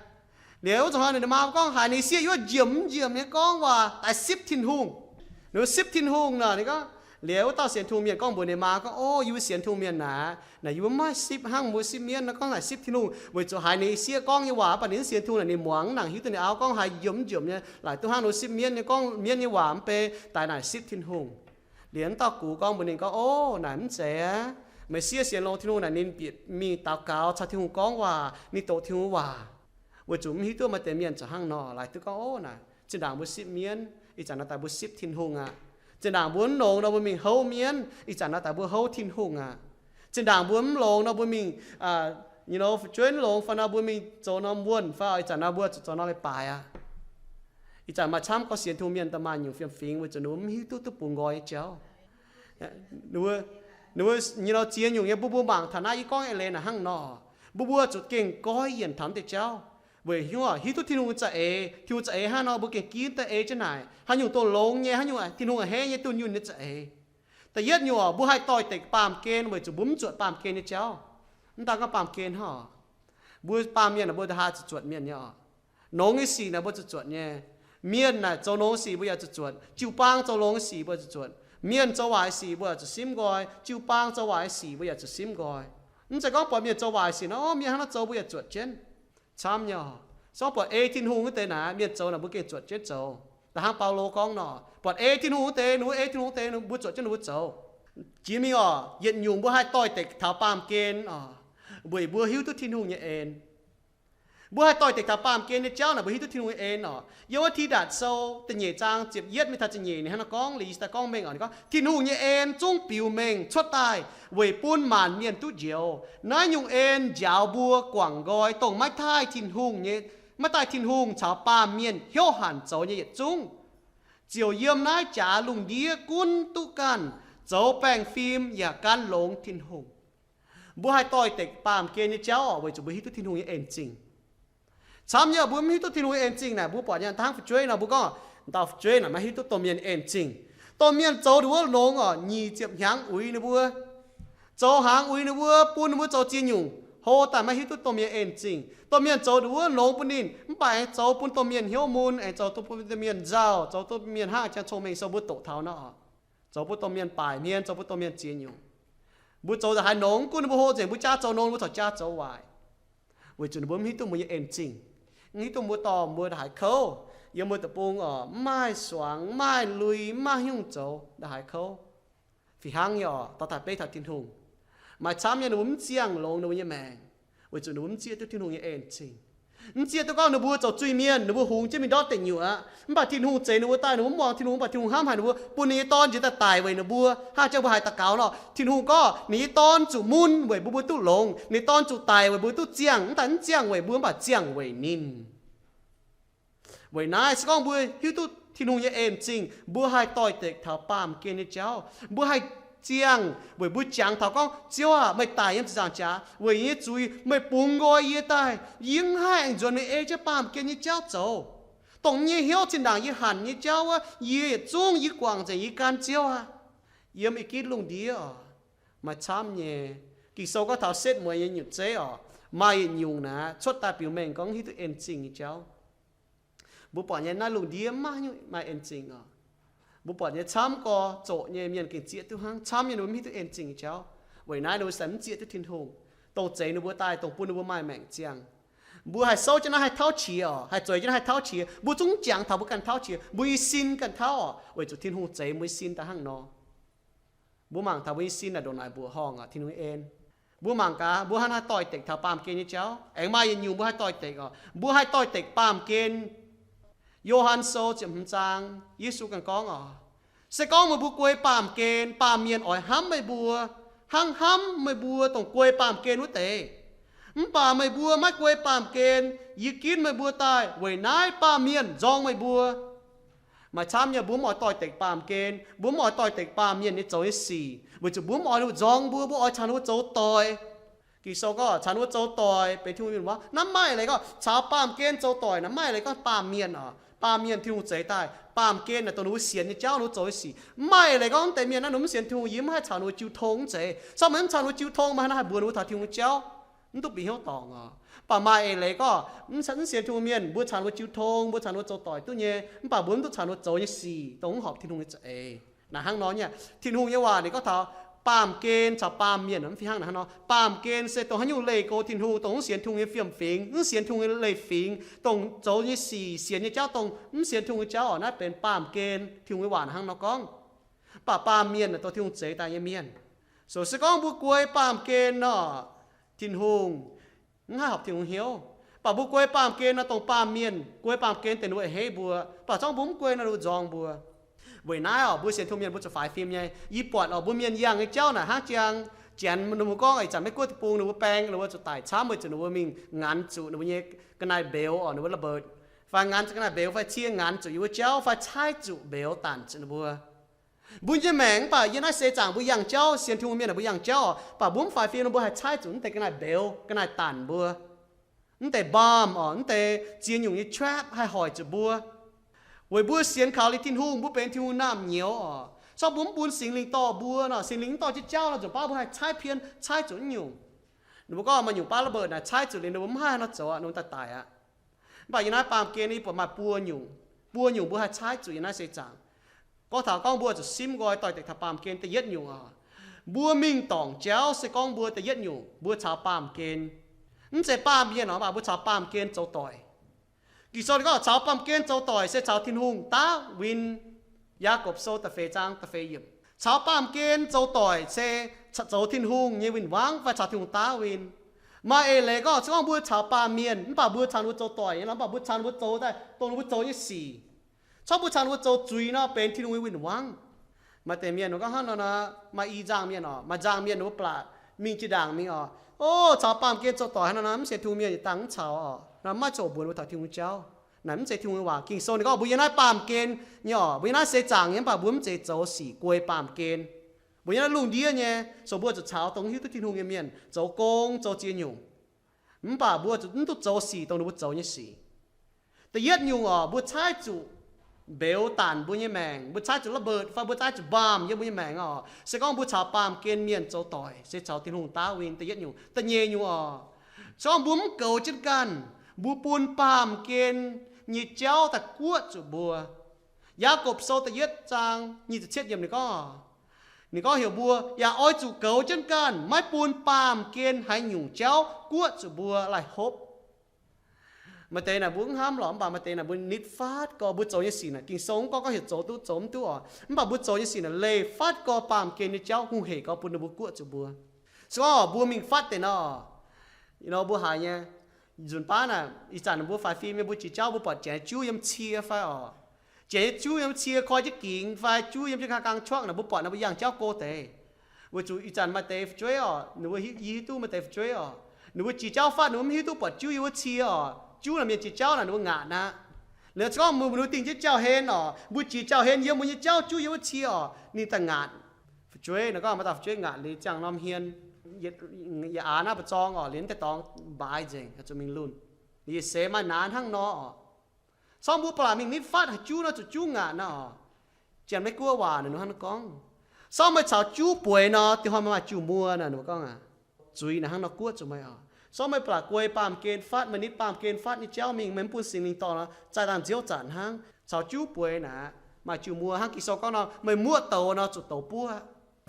Liuz wuov zuqc hnoi ninh maa mbuo gorngv haaix, ninh siev yuov njiemc mv njiemc nyei gorngv waac daaih sipv Tin-Hungh. Ninh mbuo sipv Tin-Hungh nor, ninh gorngv, liuz wuov dauh sienx Tin-Hungh mienh gorngv mbuox ninh maa gorngv, O, yie mbuo sienx Tin-Hungh mienh naaic, naaic yie mbuo mv maaih sipv hnangv mbuo sipv mienv nor, gorngv naaic sipv Tin-Hungh. Weic zuqc haiz ninh siev gorngv nyei waac, mv baac ninh mv sienx Tin-Hungh naaic, ninh muangx, mv nangc hiuv duqv ninh auv gorngv haaix, njiemc mv njiemc nyei, laaic duqv hnangv ninh sipv mienv nyei, gorngv mienv nyei waac mv bei, daaih naaic sipv Tin-Hungh. Liuz wuov dauh gux gorngv mbuox ninh gorngv, O, naaic mv zeiz aqv. Meih siev sienx longx Tin-Hungh naaic, ninh bieqc mingh daux gaux caux Tin-Hungh gorngv waac, ninh doqc Tin-Hungh waac. Weic zuqc mv hiuv duqv maaih deix mienh zuqc hnangv nor, laaic duqv gorngv, O, naaic zinh ndaangc mbuo sipv mienv, ih zanc naaiv daaih mbuo sipv Tin-Hungh aqv. Zinh ndaangc mbuo mv longx nor mbuo mingh houv mienv, ih zanc naaiv daaih mbuo houv Tin-Hungh aqv. Zinh ndaangc mbuo mv longx nor mbuo mingh, you know, fu'jueiv mv longx fai nor mbuo mingh zoux norm wuonh fai, ih zanc naaiv mbuo zuqc zoux norm leiz-baaix aqv. Ih zanc maaih camv gorngv sienx Tin-Hungh mienh da'maaih nyungc fiem-fingx weic zuqc ninh mbuo mv hiuv duqv duqv bungx nqoi nyei jauv. Ninh mbuo, you know, ziex nyungc nyei, mbuo mbuo mangc taux naaiv yie gorngv eix leiz naaic hnangv nor, mbuo mbuo zuqc gengh goiv yienc taux deix jauv. Weic hiuv, hiuv duqv Tin-Hungh za'eix, Tin-Hungh za'eix hnangv nor mbuo gengh ginv daaih ei jienv naaic, haaix nyungc dongh longx nyei, haaix nyungc Tin-Hungh a'hneiv nyei, dunh yunh nyei za'eix. Da'yietv nyungc oc, mbuo haih doix-dekc baamh gen weic zuqc mbuo mv zuotc baamh gen nyei jauv. Mv daan gorngv baamh gen hnangv oc, mbuo baamh mienh naaic mbuo haih zuqc zuotc mienh nyei oc. Longx nyei sic naaic mbuo zuqc zuotc nyei. Mienh naaic zoux longx sic mbuo yaac zuqc zuotc. Jiu-baang zoux longx sic mbuo yaac zuqc zuotc. Mienh zoux waaic sic mbuo yaac zuqc simv nqoi. Jiu-baang zoux waaic sic mbuo yaac zuqc simv nqoi. Mv zeiz gorngv buatc mienh zoux waaic sic nor, o, mienh hnangv naaiv zoux mbuo yaac zuotc jienv. Camv nyei oc. Se gorngv buatc ei Tin-Hungh wuov deix naaic, mienh zoux naaic mbuo gengh zuotc jienv zoux. Da'hnangv Baulo gorngv nor, buatc ei Tin-Hungh wuov deix, ninh mbuo ei Tin-Hungh wuov deix, ninh mbuo zuotc jienv ninh mbuo zoux. Jiex mingh oc, yietc nyungc mbuo haih doix-dekc taux baamh gen oc, weic mbuo hiuv duqv Tin-Hungh nyei en. Mbuo haih doix-dekc taux baamh gen nyei jauv naaic mbuo hiuv duqv Tin-Hungh nyei en oc. Yiem wuov Tidatc Sou da'nyeic zaang ziepc yietv mingh taux ziepc nyeic ninh hnangv naaiv gorngv, liuz yie daaih gorngv mengh oc, ninh gorngv, Tin-Hungh nyei en zungv biux mengh cuotv daaih weic bun maanc mienh duqv njoux. Naaiv nyungc en njaaux mbuo guangc nqoi dongh maiv daaih Tin-Hungh nyei, maiv daaih Tin-Hungh caux baamh mienh hnyouv hanc zoux nyei yietc zungv, ziouc yiem naaiv jaax lungh ndiev gunv duqv ganh, zoux baengh fim yaac gan longx Tin-Hungh. Mbuo haih doix-dekc baamh gen nyei jauv oc, weic zuqc mbuo hiuv duqv Tin-Hungh nyei en-zingh. Camv nyei, mbuo mv hiuv duqv Tin-Hungh nyei en-zingh naaic, mbuo buatc nyei hnangv fu'jueiv nor, mbuo gorngv, Dauh fu'jueiv naaic maiv hiuv duqv domh mienh en-zingh. Domh mienh zoux ndongc wuov longx oc, nyic ziepc hnyangx uix ninh mbuo, zoux hnaangx uix ninh mbuo, bun ninh mbuo zoux ziex nyungc, hlo daaih maiv hiuv duqv domh mienh en zingh. Domh mienh zoux ndongc wuov longx bun ninh, mv baac aengx zoux bun domh mienh hnyouv mun, aengx zoux bun domh mienh nzauh, zoux domh mienh hnangv jang cong-mengh sou mbuo doqc taux nor oc. Zoux bun domh mienh baaic hmien, zoux bun domh mienh ziex nyungc. Mbuo zoux nzengc haaix nongx, gunv ninh mbuo hlo nzengc mbuo jaav zoux nongx, mbuo corc jaav zoux waaic. Weic zuqc ninh mbuo mv hiuv duqv mbuo nyei en zingh, mv hiuv duqv mbuo dorh mbuo haaix kouv. Yiem mbuo deic-bung oc, mv maaih suangx, mv maaih lui, mv maaih haaix nyungc zoux, haaix kouv. Fih hnangv nyei oc, dorh daaih beiv taux Tin-Hungh. Maaih camv nyei ninh mbuo mv ziangh longx ninh mbuo nyei maengc, weic zuqc ninh mbuo mv zieqv duqv Tin-Hungh nyei en zingh. Mv zieqv duqv gorngv ninh mbuo zoux zuiz-mienh, ninh mbuo hungx jienv mingh ndortv deic nyuoqc aqv. Mv baac Tin-Hungh zeix ninh mbuo daaih, ninh mbuo mv muangx Tin-Hungh, mv baac Tin-Hungh hnamv haic ninh mbuo, bun ninh nyei Dorn njiec daaih daic weic ninh mbuo. Hnangv jang mbuo haih daux gaux nor, Tin-Hungh gorngv ninh nyei Dorn zuqc mun weic mbuo, mbuo duqv longx. Ninh nyei Dorn zuqc daic weic mbuo duqv ziangh, mv daaih mv ziangh weic mbuo, mv baac ziangh weic ninh. Weic naaiv se gorngv mbuo hiuv duqv Tin-Hungh nyei en zingh, mbuo haih doix-dekc taux baamh gen nyei jauv. Mbuo haih ziangh weic mbuo jangx taux gorngv, Ziouv aac, meih daic yiem ziepc nzaangc jaax weic yie nyei zuiz, meih bungx nqoi yie daaih. Yie mv haih aengx nzuonx mingh ei jienv baamh gen nyei jauv zoux. Dongh yie nyei hnyouv zinh ndaangc yie hanc nyei jauv wuov, yie yietc zungv yie guangc nzengc yie gan Ziouv aqv. Yiem ih gitv lungh ndiev oc, maaih camv nyei. Ging-Sou gorngv taux setv mueiz nyei nyutc zeiv oc, maaih yietc nyungc naaic cuotv daaih biux mengh gorngv hiuv duqv en zingh nyei jauv. Mbuo buatc nyei naaiv lungh ndiev maiv maaih en zingh oc. Mbuo buatc nyei camv gorx zoqc nyei mienh gengh zieqv duqv hnangv. Camv nyei ninh mbuo mv hiuv duqv en zingh nyei jauv. Weic naaiv ninh mbuo se mv zieqv duqv Tin-Hungh, dongh zeix ninh mbuo daaih, dongh bun ninh mbuo maaih maengc ziangh. Mbuo haih souv jienv naaiv haih tauv qiex oc, haih zueiz jienv naaiv haih tauv qiex. Mbuo zungv jangx taux mbuo ganh tauv qiex, mbuo nyei sin ganh tauv oc, weic zuqc Tin-Hungh zeix mbuo nyei sin daaih hnangv nor. Mbuo mangc taux mbuo nyei sin naaic ndongc naaic mbuoqc horngh oc, Tin-Hungh nyei en. Mbuo mangc gaax mbuo hnangv haaix doix-dekc taux baamh gen nyei jauv. Aengx maaih yietc nyungc mbuo haih doix-dekc oc. Mbuo haih doix-dekc baamh gen. Yo^han Sou ziepc hmz zaang, Yesu ganh gorngv oc, se gorngv meih mbuo guei baamh gen, baamh mienh oix hnamv meih mbuo, hnangv hnamv meih mbuo dongh guei baamh gen wuov deix. Mv baac meih mbuo maiv guei baamh gen, yie ginv meih mbuo daaih weic naaiv baamh mienh nzorng meih mbuo. Maaih camv nyei mbuo mv oix doix-dekc baamh gen, mbuo mv oix doix-dekc baamh mienh nyei zoux nyei sic, weic zuqc mbuo mv oix ninh mbuo nzorng mbuo, mbuo oix caux ninh mbuo zoux doic. Ging-Sou gorngv caux ninh mbuo zoux doic benx Tin-Hungh nyei win-wangv. Naaiv maiv leiz gorngv caux baamh gen zoux doic naaiv maiv leiz gorngv baamh mienh oc. Baamh mienh Tin-Hungh zeix daaih. Baamh gen naaic dongh ninh mbuo sienx nyei jauv, ninh mbuo zoux nyei sic. Mv maaih eix leiz gorngv mv deix mienh naaiv ninh mv sienx Tin-Hungh, yie mv haih caux ninh mbuo jiu tong zeiz. Caux meih mv caux ninh mbuo jiu tong, meih hnangv haaix mbuox ninh mbuo taux Tin-Hungh nyei jauv? Mv duqv bieqc hnyouv dorngc oc. Mv baac maaih eix leiz gorngv mv sienx Tin-Hungh mienh, mbuo caux ninh mbuo jiu tong, mbuo caux ninh mbuo zoux doic duqv nyei, mv baac mbuo mv duqv caux ninh mbuo zoux nyei sic dongh mv horpc Tin-Hungh nyei za'eix. Naaic hnangv nor nyei, Tin-Hungh nyei waac ninh gorngv taux baamh gen caux baamh mienh mv fih hnangv naaic hnangv nor. Baamh gen se dongh haaix nyungc leih go Tin-Hungh, dongh mv sienx Tin-Hungh nyei fiem-fingx, mv sienx Tin-Hungh nyei leiz-fingx, dongh zoux nyei sic, sienx nyei jauv dongh mv sienx Tin-Hungh nyei jauv oc, naaiv benx baamh gen. Tin-Hungh nyei waac naaic hnangv nor gorngv. Mv baac baamh mienh naaic dongh Tin-Hungh zeix daaih nyei mienh. So se gorngv mbuo guei baamh gen nor, Tin-Hungh mv haih horpc Tin-Hungh hnyouv. Mv baac mbuo guei baamh gen nor dongh baamh mienh, guei baamh gen deix ninh mbuo a'hneiv mbuo. Mv baac zorngv mbuo mv guei nor ninh mbuo nzorng mbuo. Weic naaiv oc, mbuo sienx Tin-Hungh mienh mbuo zuqc faix fim nyei. Yie buatc oc, mbuo mienh yangh nyei jauv naaic hnangv jang, janx ninh mbuo gorngv, ih zanc Meiv Guoqv deic-bung ninh mbuo baeng, ninh mbuo zuqc daic camv weic zuqc ninh mbuo mingh nganx zuqc ninh mbuo nyei ga'naaiv mbeux oc, ninh mbuo ระเบิด, fai nganx zuqc ga'naaiv mbeux fai cie nganx zuqc yie mbuo jauv fai caaiv zuqc mbeux danc zuqc ninh mbuo. Mbuo nyei maengc mv baac yie naaiv seix zaangc mbuo yangh jauv, sienx Tin-Hungh mienh mbuo yangh jauv oc, mv baac mbuo mv faix fim nor mbuo haih caaiv zuqc mv deix ga'naaiv mbeux, ga'naaiv danc mbuo, mv deix bomb oc, mv deix ziex nyungc nyei trap haih hoic zuqc mbuo. Weic mbuo sienx kaux liuz Tin-Hungh, mbuo benx Tin-Hungh naamh nyouz oc. Corc mbuo mv bun Singx Lingh dorh mbuo nor, Singx Lingh mv dorh jienv jauv nor, nzunc baav mbuo haih caaiv pien, caaiv zuqc naaiv nyungc. Ninh mbuo gorngv maaih nyungc ระเบิด naaic caaiv zuqc liuz ninh mbuo mv haih haaix nor zoux aqv, ninh mbuo daaih daic aqv. Mv baac yie naaiv baamh gen yie buatc maaih buo nyungc, buo nyungc mbuo haih caaiv zuqc yie naaiv seix zaangc. Gorngv taux gorngv mbuo zuqc simv nqoi doix-dekc taux baamh gen da'yietv nyungc oc. Mbuo mingh dorngc jauv se gorngv mbuo da'yietv nyungc mbuo caux baamh gen, mv zeiz baamh mienh oc, mv baac mbuo caux baamh gen zoux doic. Ging-Sou ninh gorngv caux baamh gen zoux doic se caux Tin-Hungh daav win. Yaakopv Sou da'feix zaang da'feix yiemc. Caux baamh gen zoux doic se zoux Tin-Hungh nyei win-wangv fai caux Tin-Hungh daav win. Maaih eix leiz gorngv se gorngv mbuo caux baamh mienh mv baac mbuo caux ninh mbuo zoux doic nyei nor, mv baac mbuo caux ninh mbuo zoux daaih dongh ninh mbuo zoux nyei sic. Corc mbuo caux ninh mbuo zoux zuiz nor benx Tin-Hungh nyei win-wangv. Maaih deix mienh gorngv hnangv nor, maaih i nzangc mienh oc, maaih nzangc mienh ninh mbuo blatc mingh jiex ndaangc mingh oc, o, caux baamh gen zoux doic hnangv nor, mv sienx Tin-Hungh mienh yietc dangh mv caux oc, nor maiv zuqc mbuox ninh mbuo taux Tin-Hungh nyei jauv. Naaic mv zeiz Tin-Hungh nyei waac. Ging-Sou ninh gorngv mbuo yiem naaiv baamh gen nyei oc, mbuo yiem naaiv seix zaangc nyei, mv baac mbuo mv zeiz zoux sic guei baamh gen. Mbuo yiem naaiv lungh ndiev nyei, so mbuo zuqc caux dongh hiuv duqv Tin-Hungh nyei mienh zoux gong zoux ziex nyungc. Mv baac mbuo zuqc mv duqv zoux sic dongh ninh mbuo zoux nyei sic. Da'yietv nyungc oc, mbuo caaiv zuqc mbeux daanc mbuo nyei maengc, mbuo caaiv zuqc ระเบิด fai mbuo caaiv zuqc บอม yiem mbuo nyei maengc oc. Se gorngv mbuo caux baamh gen mienh zoux doic, se caux Tin-Hungh daauv win. Da'yietv nyungc, da'nyeic nyungc oc, se gorngv mbuo mv goux jienv ganh, mbuo bun baamh gen nyei jauv daaih guoqv zuqc mbuo. Yaagorpc Sou da'yietv zaang nyic ziepc cietv yiemc ninh gorngv, ninh gorngv heuc mbuo yaac oix zuqc goux jienv ganh, maiv bun baamh gen haaix nyungc jauv guoqv zuqc mbuo laih hopv. Maaih deix naaic mbuo mv hnamv lorqc, mv baac maaih deix naaic mbuo nitv fatv gorx, mbuo zoux nyei sic naaic, Ging-Sou mv gorngv gorngv heuc zoux duqv zoux mv duqv oc, mv baac mbuo zoux nyei sic naaic leih fatv gorx baamh gen nyei jauv hungh heic gorx bun ninh mbuo guoqv zuqc mbuo. Se gorngv mbuo mingh fatv deix nor, mbuo haiz nyei, nzunc baav naaic ih zanc mbuo faix fim nyei, mbuo jiex jauv mbuo buatc janx juv yiem cie fai oc, janx juv yiem cie koi jienv gingx fai juv yiem jienv kang cuaqv naaic, mbuo buatc naaic mbuo yangh jauv go deix. Weic zuqc ih zanc maaih deix fu'jueiv oc, ninh mbuo hiuv, yie hiuv duqv maaih deix fu'jueiv oc, ninh mbuo jiex jauv fatv ninh mbuo mv hiuv duqv buatc juv yiem wuov cie oc. Juv naaic mienh jiex jauv naaic ninh mbuo ngaatc aqv. Liuz se gorngv mbuo, mbuo dingh jienv jauv-hlen oc, mbuo jiex jauv-hlen yiem mbuo nyei jauv juv yiem wuov cie oc, ninh daaih ngaatc. Fu'jueiv naaic gorngv maaih dauh fu'jueiv ngaatc liuz ziangh norm hmien, yietc aav naaiv mbu'zorng oc, liuz deix dorngx mbaaix nzengc, zuqc mingh lunh. Liuz yietc seix maaih naaiv hnangv nor oc. Sorng mbuo ba'laqc mingh nitv fatv haaix juv nor zuqc juv ngaatc nor oc. Janx-Meiv-Guoqv waac naaic ninh hnangv nor gorngv, sorng meih caux juv bueix nor, diex hnoi meih maaih jun-muoz naaic, ninh mbuo gorngv aac, zuiz naaic hnangv nor guoqv zuqc meih oc. Sorng meih ba'laqc guei baamh gen fatv, meih nitv baamh gen fatv nyei jauv mingh, meih mv bun Singx Lingh dorh nor, zaih dangh nziouv zanc hnangv. Caux juv bueix naaic maaih jun-muoz hnangv Ging-Sou gorngv nor, meih muoqv douz nor zuqc douz buov.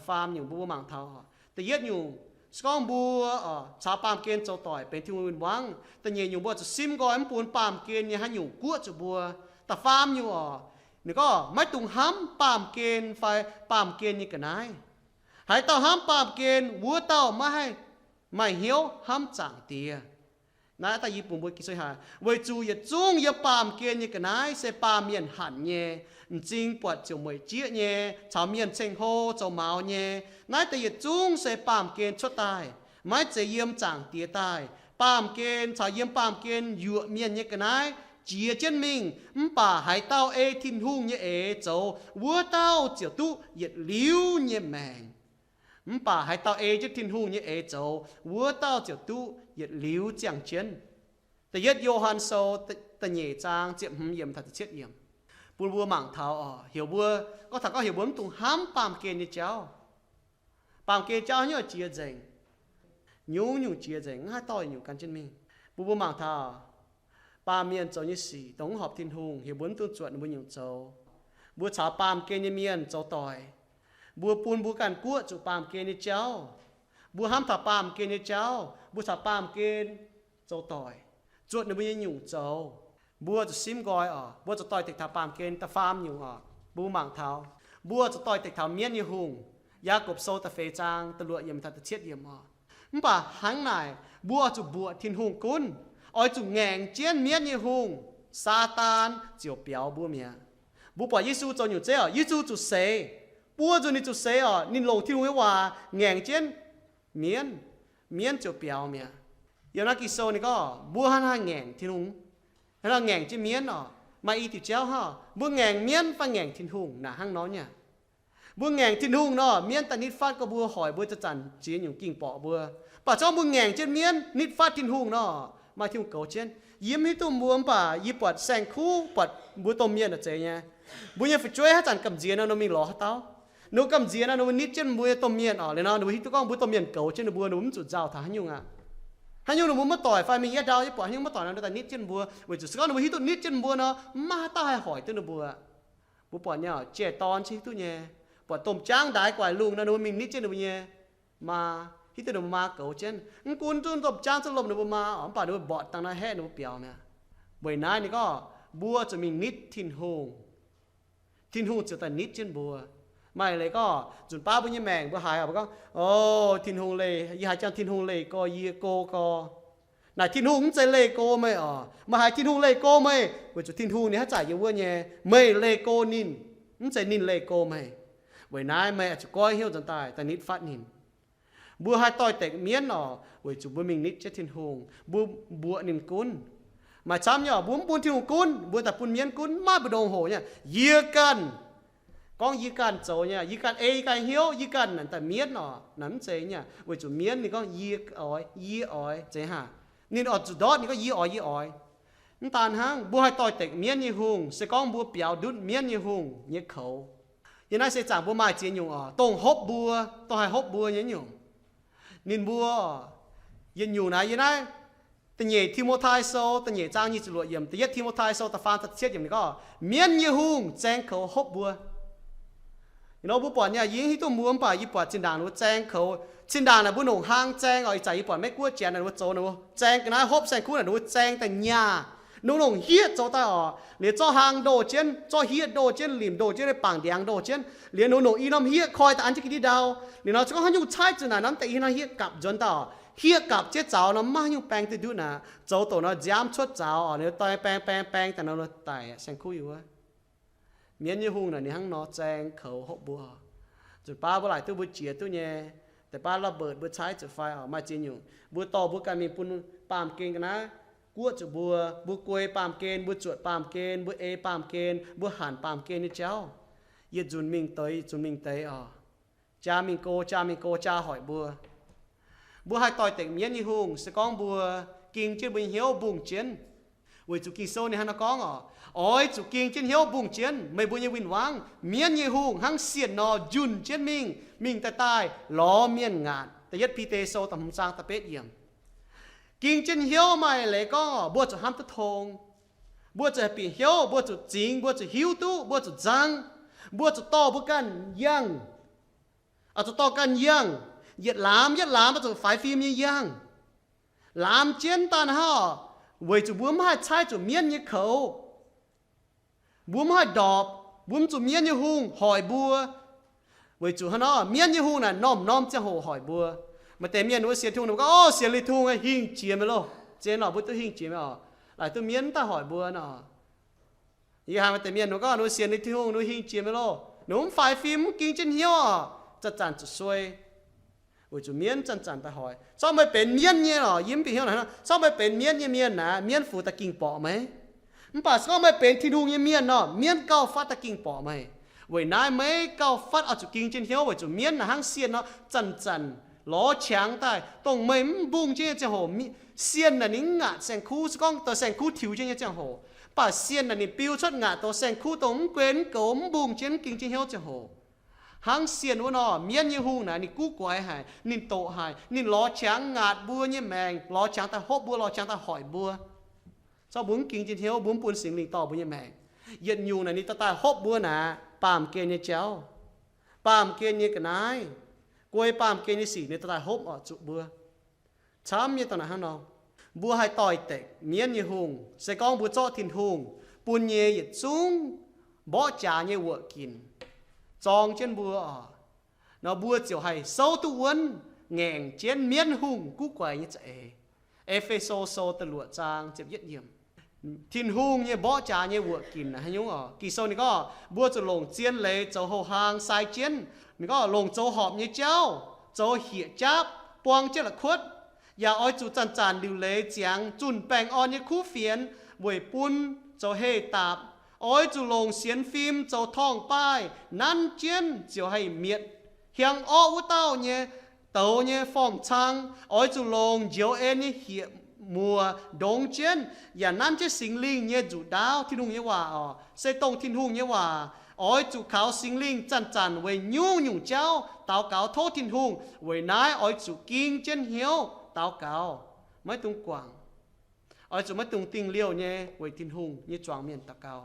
Faam nyungc mbuo mangc taux oc. Da'yietv nyungc, se gorngv mbuo oc caux baamh gen zoux doic benx Tin-Hungh win-wangv. Da'nyeic nyungc mbuo zuqc simv nqoi mv bun baamh gen nyei haaix nyungc guoqv zuqc mbuo. Da'faam nyungc oc, ninh gorngv maiv dungx hnamv baamh gen fai baamh gen nyei ga'naaiv. Haaix dauh hnamv baamh gen, wuov dauh maiv haih maaih hnyouv hnamv Zaangc Diex. Naaiv daaih yie bun mbuo Ging-Sou haic, weic zuqc yietc zungv yiem baamh gen nyei ga'naaiv se baamh mienh hanc nyei, m'zing buatc ziouc mueic jieqv nyei, caux mienh ceng-hlo zoux maux nyei. Naaiv deix yietc zungv se baamh gen cuotv daaih, maiv zeiz yiem Zaangc Diex daaih. Baamh gen caux yiem baamh gen yuoqc mienh nyei ga'naaiv jiex jienv mingh, mv baac haaix dauh ei Tin-Hungh nyei eix zoux, wuov dauh ziouc duqv yietc liuz nyei maengc. Mv baac haaix dauh ei jienv Tin-Hungh nyei eix zoux, wuov dauh ziouc duqv yietc liuz ziangh jienv. Da'yietv Yo^han Sou da'nyeic zaang ziepc hmz yiemc taux ziepc cietv yiemc bun mbuo mangc taux oc, heuc mbuo, gorngv taux gorngv heuc mbuo mv dungx hnamv baamh gen nyei jauv. Baamh gen jauv haaix nyungc jiex nzengc, nyungc-nyungc jiex nzengc, mv haih dorh nyungc gan jienv mingh. Bun mbuo mangc taux baamh mienh zoux nyei sic dongh mv horpc Tin-Hungh, heuc mbuo mv dungx zuotc ninh mbuo nyungc zoux. Mbuo caux baamh gen nyei mienh zoux doic, mbuo bun mbuo ganh guoqv zuqc baamh gen nyei jauv. Mbuo hnamv taux baamh gen nyei jauv, mbuo caux baamh gen zoux doic, zuotc ninh mbuo nyei nyungc zoux. Mbuo zuqc simv nqoi oc, mbuo zuqc doix-dekc taux baamh gen. Da'faam nyungc oc, mbuo mangc taux, mbuo zuqc doix-dekc taux mienv nyei hungh. Yaagorpc Sou da'feix zaang da'luoqc yiemc taux da'cietv yiemc oc. Mv baac hnangv naaic mbuo oix zuqc mbuoqc Tin-Hungh gunv, oix zuqc ngaengc jienv mienv nyei hungh, Saadaan ziouc biaux mbuo mi'aqv. Mbuo buatc Yesu zoux nyungc zeiv oc, Yesu zuqc seix, buo nzunc ninh zuqc seix oc, ninh longc Tin-Hungh nyei waac ngaengc jienv mienv, mienv ziouc biaux mi'aqv. Yiem naaiv Ging-Sou ninh gorngv mbuo hnangv haaix ngaengc Tin-Hungh, hnangv haaix ngaengc jienv mienv oc. Maaih i diuc jauv hnangv, mbuo ngaengc mienv fai ngaengc Tin-Hungh naaic hnangv nor nyei. Mbuo ngaengc Tin-Hungh nor, mienv daaih nitv fatv gorx mbuo, hoic mbuo zanc-zanc ziex nyungc ging borqc mbuo. Mv baac zorqv mbuo ngaengc jienv mienv nitv fatv Tin-Hungh nor, maaih Tin-Hungh goux jienv. Yie mv hiuv duqv mbuo, mv baac yie buatc saeng-kuv, buatc mbuo domh mienh oc, zeiz nyei. Mbuo nyei fu'jueiv haaix zanc gamh nziex nor, ninh mingh lorz haaix dauh? Ninh mbuo gamh nziex nor, ninh mbuo nitv jienv mbuo nyei domh mienh oc. Liuz nor ninh mbuo hiuv duqv gorngv mbuo domh mienh goux jienv ninh mbuo, ninh mbuo mv zuqc nzauh taux haaix nyungc aqv. Haaix nyungc ninh mbuo maiv doic fai mingh yietv ndau yie buatc haaix nyungc maiv doic nor, ninh mbuo daaih nitv jienv mbuo, weic zuqc se gorngv ninh mbuo hiuv duqv nitv jienv mbuo nor, maiv maaih haaix dauh haih hoic duqv ninh mbuo. Mbuo buatc nyei oc, jai-dorn se hiuv duqv nyei. Buatc domh jaangv ndaix guaix lungh nor, ninh mbuo mingh nitv jienv ninh mbuo nyei maa, hiuv duqv ninh mbuo maa goux jienv. Mv gunv duqv domh jaangv zungv lomh ninh mbuo maa oc, mv baac ninh mbuo mborqc dangh naaiv haeqv ninh mbuo biaux mi'aqv. Weic naaiv ninh gorngv mbuo zuqc mingh nitv Tin-Hungh, Tin-Hungh ziouc daaih nitv jienv mbuo. Maaih leiz gorngv nzunc baav mbuo nyei maengc mbuo haiz oc, mbuo gorngv, O, Tin-Hungh leih, yie haiz jangx Tin-Hungh leih go yie go gorx. Naaic Tin-Hungh mv zeiz leih go meih oc. Meih haiz Tin-Hungh leih go meih, weic zuqc Tin-Hungh ninh haaix zanc yiem wuov nyei. Meih leih go ninh, mv zeiz ninh leih go meih. Weic naaiv meih oix zuqc goiv hnyouv nzuonx daaih, daaih nitv fatv ninh. Mbuo haih doix-dekc mienv oc, weic zuqc mbuo mingh nitv jienv Tin-Hungh, mbuo mbuoqc ninh gunv. Maaih camv nyei oc, mbuo mv bun Tin-Hungh gunv, mbuo daaih bun mienv gunv, maiv mbu'ndongx hoc nyei. Yie ganh, gorngv yie ganh zoux nyei, yie ganh ei, yie ganh hnyouv, yie ganh naaic daaih mienv oc, naaic mv zeiz nyei. Weic zuqc mienv ninh gorngv yie oix, yie oix, zeiz hnangv. Ninh oix zuqc ndortv ninh gorngv yie oix, yie oix. Mv daan hnangv, mbuo haih doix-dekc mienv nyei hungh, se gorngv mbuo biaux ndutv mienv nyei hungh nyei koux. Yiem naaiv seix zaangc mbuo maaih ziex nyungc oc, dongh hopv mbuo, dongh haih hopv mbuo nyei nyungc. Ninh mbuo, yietc nyungc naaiv yiem naaiv da'nyeic Ti^mo^tai Sou da'nyeic zaang nyic ziepc luoqc yiemc, da'yietv Ti^mo^tai Sou da'faam ziepc cietv yiemc ninh gorngv, mienv nyei hungh zaeng koux hopv mbuo. Nor mbuo buatc nyei, yie hiuv duqv mbuo mv baac yie buatc zinh ndaangc ninh mbuo zaeng koux, zinh ndaangc naaic mbuo nongc hlang zaeng oc. Ih zanc yie buatc Meiv Guoqv janx naaic ninh mbuo zoux, ninh mbuo zaeng ga'naaiv hopv saeng-kuv naaic ninh mbuo zaeng daaih nyaah, nongc nongc hieqv zoux daaih oc. Liuz zorqv hlang ndoh jienv, zorqv hieqv ndoh jienv, limc ndoh jienv, bangc ndiangx ndoh jienv, liuz nongc nongc i norm hieqv koi daaih an jienv ga'ndiev ndau. Liuz nor se gorngv haaix nyungc caaiv zuqc naaic norm deix i norm hieqv gapc nzuonx daaih oc. Hieqv gapc jienv zaux nor maiv maaih haaix nyungc baeng duqv ndutv naaic. Zoux doqc nor nziaamv cuotv zaux oc, ninh doix baeng baeng baeng daaih nor daic saeng-kuv yie wuov. Mienv nyei hungh naaic ninh hnangv nor zaeng koux hopv mbuo. Nzunc baav mbuo laaic duqv mbuo jiex duqv nyei, deix baav ระเบิด mbuo caaiv zuqc fai oc, maaih ziex nyungc. Mbuo dorh mbuo ganh mingh bun baamh gen ga'naaiv guoqv zuqc mbuo, mbuo guei baamh gen, mbuo zuotc baamh gen, mbuo ei baamh gen, mbuo hanc baamh gen nyei jauv. Yietc nzunc mingh deix, yietc nzunc mingh deix oc. Jaa mingh go, jaa mingh go, jaa hoic mbuo. Mbuo haih doix-dekc mienv nyei hungh se gorngv mbuo ging jienv mbuo nyei hnyouv mbungh jienv. Weic zuqc Ging-Sou ninh hnangv naaiv gorngv oc, oix zuqc ging jienv hnyouv mbungh jienv meih mbuo nyei win-wangv. Mienv nyei hungh hnangv sienh nor njunh jienv mingh, mingh daaih daaih lorz mienh ngaatc. Da'yietv Bide Sou da'hmz zaang da'betv yiemc. Ging jienv hnyouv maaih leiz gorngv oc, mbuo zuqc hnamv duqv tong. Mbuo zuqc haih bieqc hnyouv, mbuo zuqc zingx, mbuo zuqc hiuv duqv, mbuo zuqc nzangv, mbuo zuqc dorh mbuo ganh yangh. Oix zuqc dorh ganh yangh, yietc laamz yietc laamz oix zuqc faix fim nyei yangh. Laamz jienv daaih hnangv oc, weic zuqc mbuo mv haih caaiv zuqc mienv nyei koux. Mbuo mv haih ndorpc, mbuo mv zuqc mienv nyei hungh hoic mbuo. Weic zuqc hnangv nor, mienv nyei hungh naaic norm-norm ziangh hoc hoic mbuo. Maaih deix mienh wuov sienx Tin-Hungh ninh mbuo gorngv, Ov, sienx liuz Tin-Hungh hingh jiex meih loh. Zien lorqc, mbuo duqv hingh jiex meih oc. Laaic duqv mienv daaih hoic mbuo nor. Yie haiz maaih deix mienh ninh gorngv ninh sienx liuz Tin-Hungh ninh hingh jiex meih loh, ninh mv faix fim, mv ging jienv hnyouv oc, zanc-zanc zuqc suei. Weic zuqc mienv zanc-zanc daaih hoic. Se gorngv meih benx mienv nyei oc, yie mv bieqc hnyouv naaic, se gorngv meih benx mienv nyei mienh naaic, mienv fungc daaih ging borqc meih. Mv baac se gorngv meih benx Tin-Hungh nyei mienh nor, mienv gauh fatv daaih ging borqc meih. Weic naaiv meih gauh fatv oix zuqc ging jienv hnyouv, weic zuqc mienv naaic hnangv sienh nor, zanc-zanc lorz qangx daaih, dongh meih mv mbungh jienv nyei ziangh hoc. Sienh naaic ninh mv ngaatc saeng-kuv, se gorngv dorh saeng-kuv tiux jienv nyei ziangh hoc. Mv baac sienh naaic ninh biu cuotv ngaatc dorh saeng-kuv, dongh mv guen mv goux, mv mbungh jienv, mv ging jienv hnyouv ziangh hoc. Hnangv sienh wuov nor, mienv nyei hungh naaic ninh guv guaix haic, ninh doqc haic, ninh lorz qangx ngaatc mbuo nyei maengc, lorz qangx daaih hopv mbuo, lorz qangx daaih hoic mbuo. Zorqv mbuo mv ging jienv hnyouv, mbuo mv bun Singx Lingh dorh mbuo nyei maengc. Yietc nyungc naaic ninh daaih daaih hopv mbuo naaic, baamh gen nyei jauv, baamh gen nyei ga'naaiv, guei baamh gen nyei sic ninh daaih daaih hopv oix zuqc mbuo. Camv nyei dongh naaic hnangv nor, mbuo haih doix-dekc mienv nyei hungh, se gorngv mbuo zorqv Tin-Hungh bun nyei yietc zungv mborqv jaax nyei wuoqc ginc zorng jienv mbuo oc, nor mbuo ziouc haih souv duqv wuonv ngaengc jienv mienv hungh guv guaix nyei za'eix. E^fe^so Sou da'luoqc zaang ziepc yietv yiemc. Tin-Hungh nyei mborqv jaax nyei wuoqc ginc naaic haaix nyungc oc? Ging-Sou ninh gorngv mbuo zuqc longc zien leiz zoux houx-haang sai jienv. Ninh gorngv longc zoux horpc nyei jauv, zoux hiec jaapv, buang jienv la'kuotv. Yaac oix zuqc zanc-zanc liuc leiz ziangx zunh baengh orn nyei kuv fienx weic bun zoux heh daapc. Oix zuqc longc sienx fim zoux torngv-baaih, nanv jienv ziouc haih mietc. Hiaang orqv wuov dauh nyei douz nyei forng-cang. Oix zuqc longc njoux en nyei hieh muoc ndongx jienv, yaac nanv jienv Singx Lingh nyei nzuqc ndaauv. Tin-Hungh nyei waac oc, se dongh Tin-Hungh nyei waac. Oix zuqc kaux Singx Lingh zanc-zanc weic nyungc-nyungc jauv daux gaux tov Tin-Hungh. Weic naaiv oix zuqc ging jienv hnyouv daux gaux, maiv dungx guangc. Oix zuqc maiv dungx dingh liouh nyei weic Tin-Hungh nyei zuangx mienh daux gaux.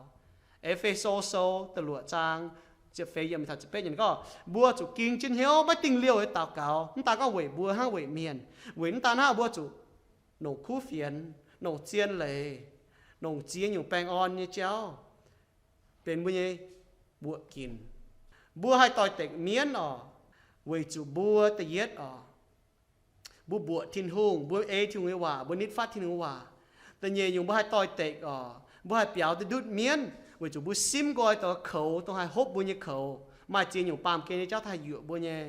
E^fe^so Sou da'luoqc zaang ziepc feix yiemc taux ziepc betv yiemc gorngv, mbuo zuqc ging jienv hnyouv maiv dingh liouh nyei daux gaux. Mv daan gorngv weic mbuo hnangv, weic mienh. Weic mv daan hnangv, mbuo zuqc nongc kuv fienx, nongc zien leiz, nongc ziex nyungc baengh orn nyei jauv benx mbuo nyei wuoqc ginc. Mbuo haih doix-dekc mienv oc, weic zuqc mbuo da'yietv oc, mbuo mbuoqc Tin-Hungh, mbuo ei Tin-Hungh nyei waac, mbuo nitv fatv Tin-Hungh nyei waac. Da'nyeic nyungc mbuo haih doix-dekc oc, mbuo haih biaux duqv ndutv mienv, weic zuqc mbuo simv nqoi doix koux, dongh haih hopv mbuo nyei koux. Maaih ziex nyungc baamh gen nyei jauv haih yuoqc mbuo nyei.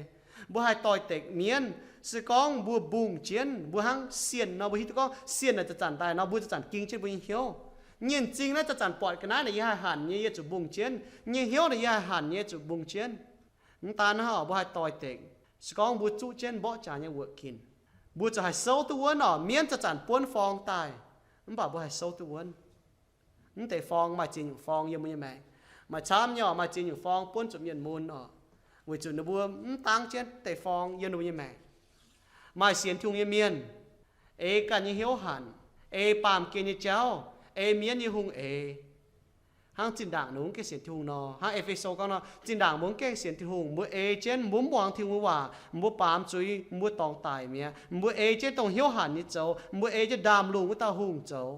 Mbuo haih doix-dekc mienv, se gorngv mbuo mbungh jienv, mbuo hnangv sienh nor, mbuo hiuv duqv gorngv sienh naaic zanc-zanc daaih nor, mbuo zanc-zanc ging jienv mbuo nyei hnyouv. Nyinh zingh naaiv zanc-zanc buatc ga'naaiv naaic yie haih hanc nyei, yie zuqc mbungh jienv. Nyei hnyouv naaic yie haih hanc nyei, zuqc mbungh jienv. Mv daan hnangv oc, mbuo haih doix-dekc. Se gorngv mbuo zuqv jienv mborqv jaax nyei wuoqc ginc, mbuo zuqc haih souv duqv wuonv oc. Mienv zanc-zanc buonv forng daaih, mv baac mbuo haih souv duqv wuonv. Mv deix forng maaih ziex nyungc forng yiem mbuo nyei maengc. Maaih camv nyei oc, maaih ziex nyungc forng buonv zuqc mienh mun oc, weic zuqc ninh mbuo mv dangv jienv deix forng yiem ninh mbuo nyei maengc. Maaih sienx Tin-Hungh nyei mienh, ei ganh nyei hnyouv hanc, ei baamh gen nyei jauv, ei mienv nyei hungh eix. Hnangv zinh ndaangc ninh mbuo mv gaengh sienx Tin-Hungh nor, hnangv E^fe^so gorngv nor, zinh ndaangc mbuo mv gaengh sienx Tin-Hungh, mbuo ei jienv, mbuo mv muangx Tin-Hungh nyei waac, mbuo baamz zuiz, mbuo dorngx daic mi'aqv, mbuo ei jienv dongh hnyouv hanc nyei zoux, mbuo ei jienv ndaamv-lungh wuov dauh hungh zoux.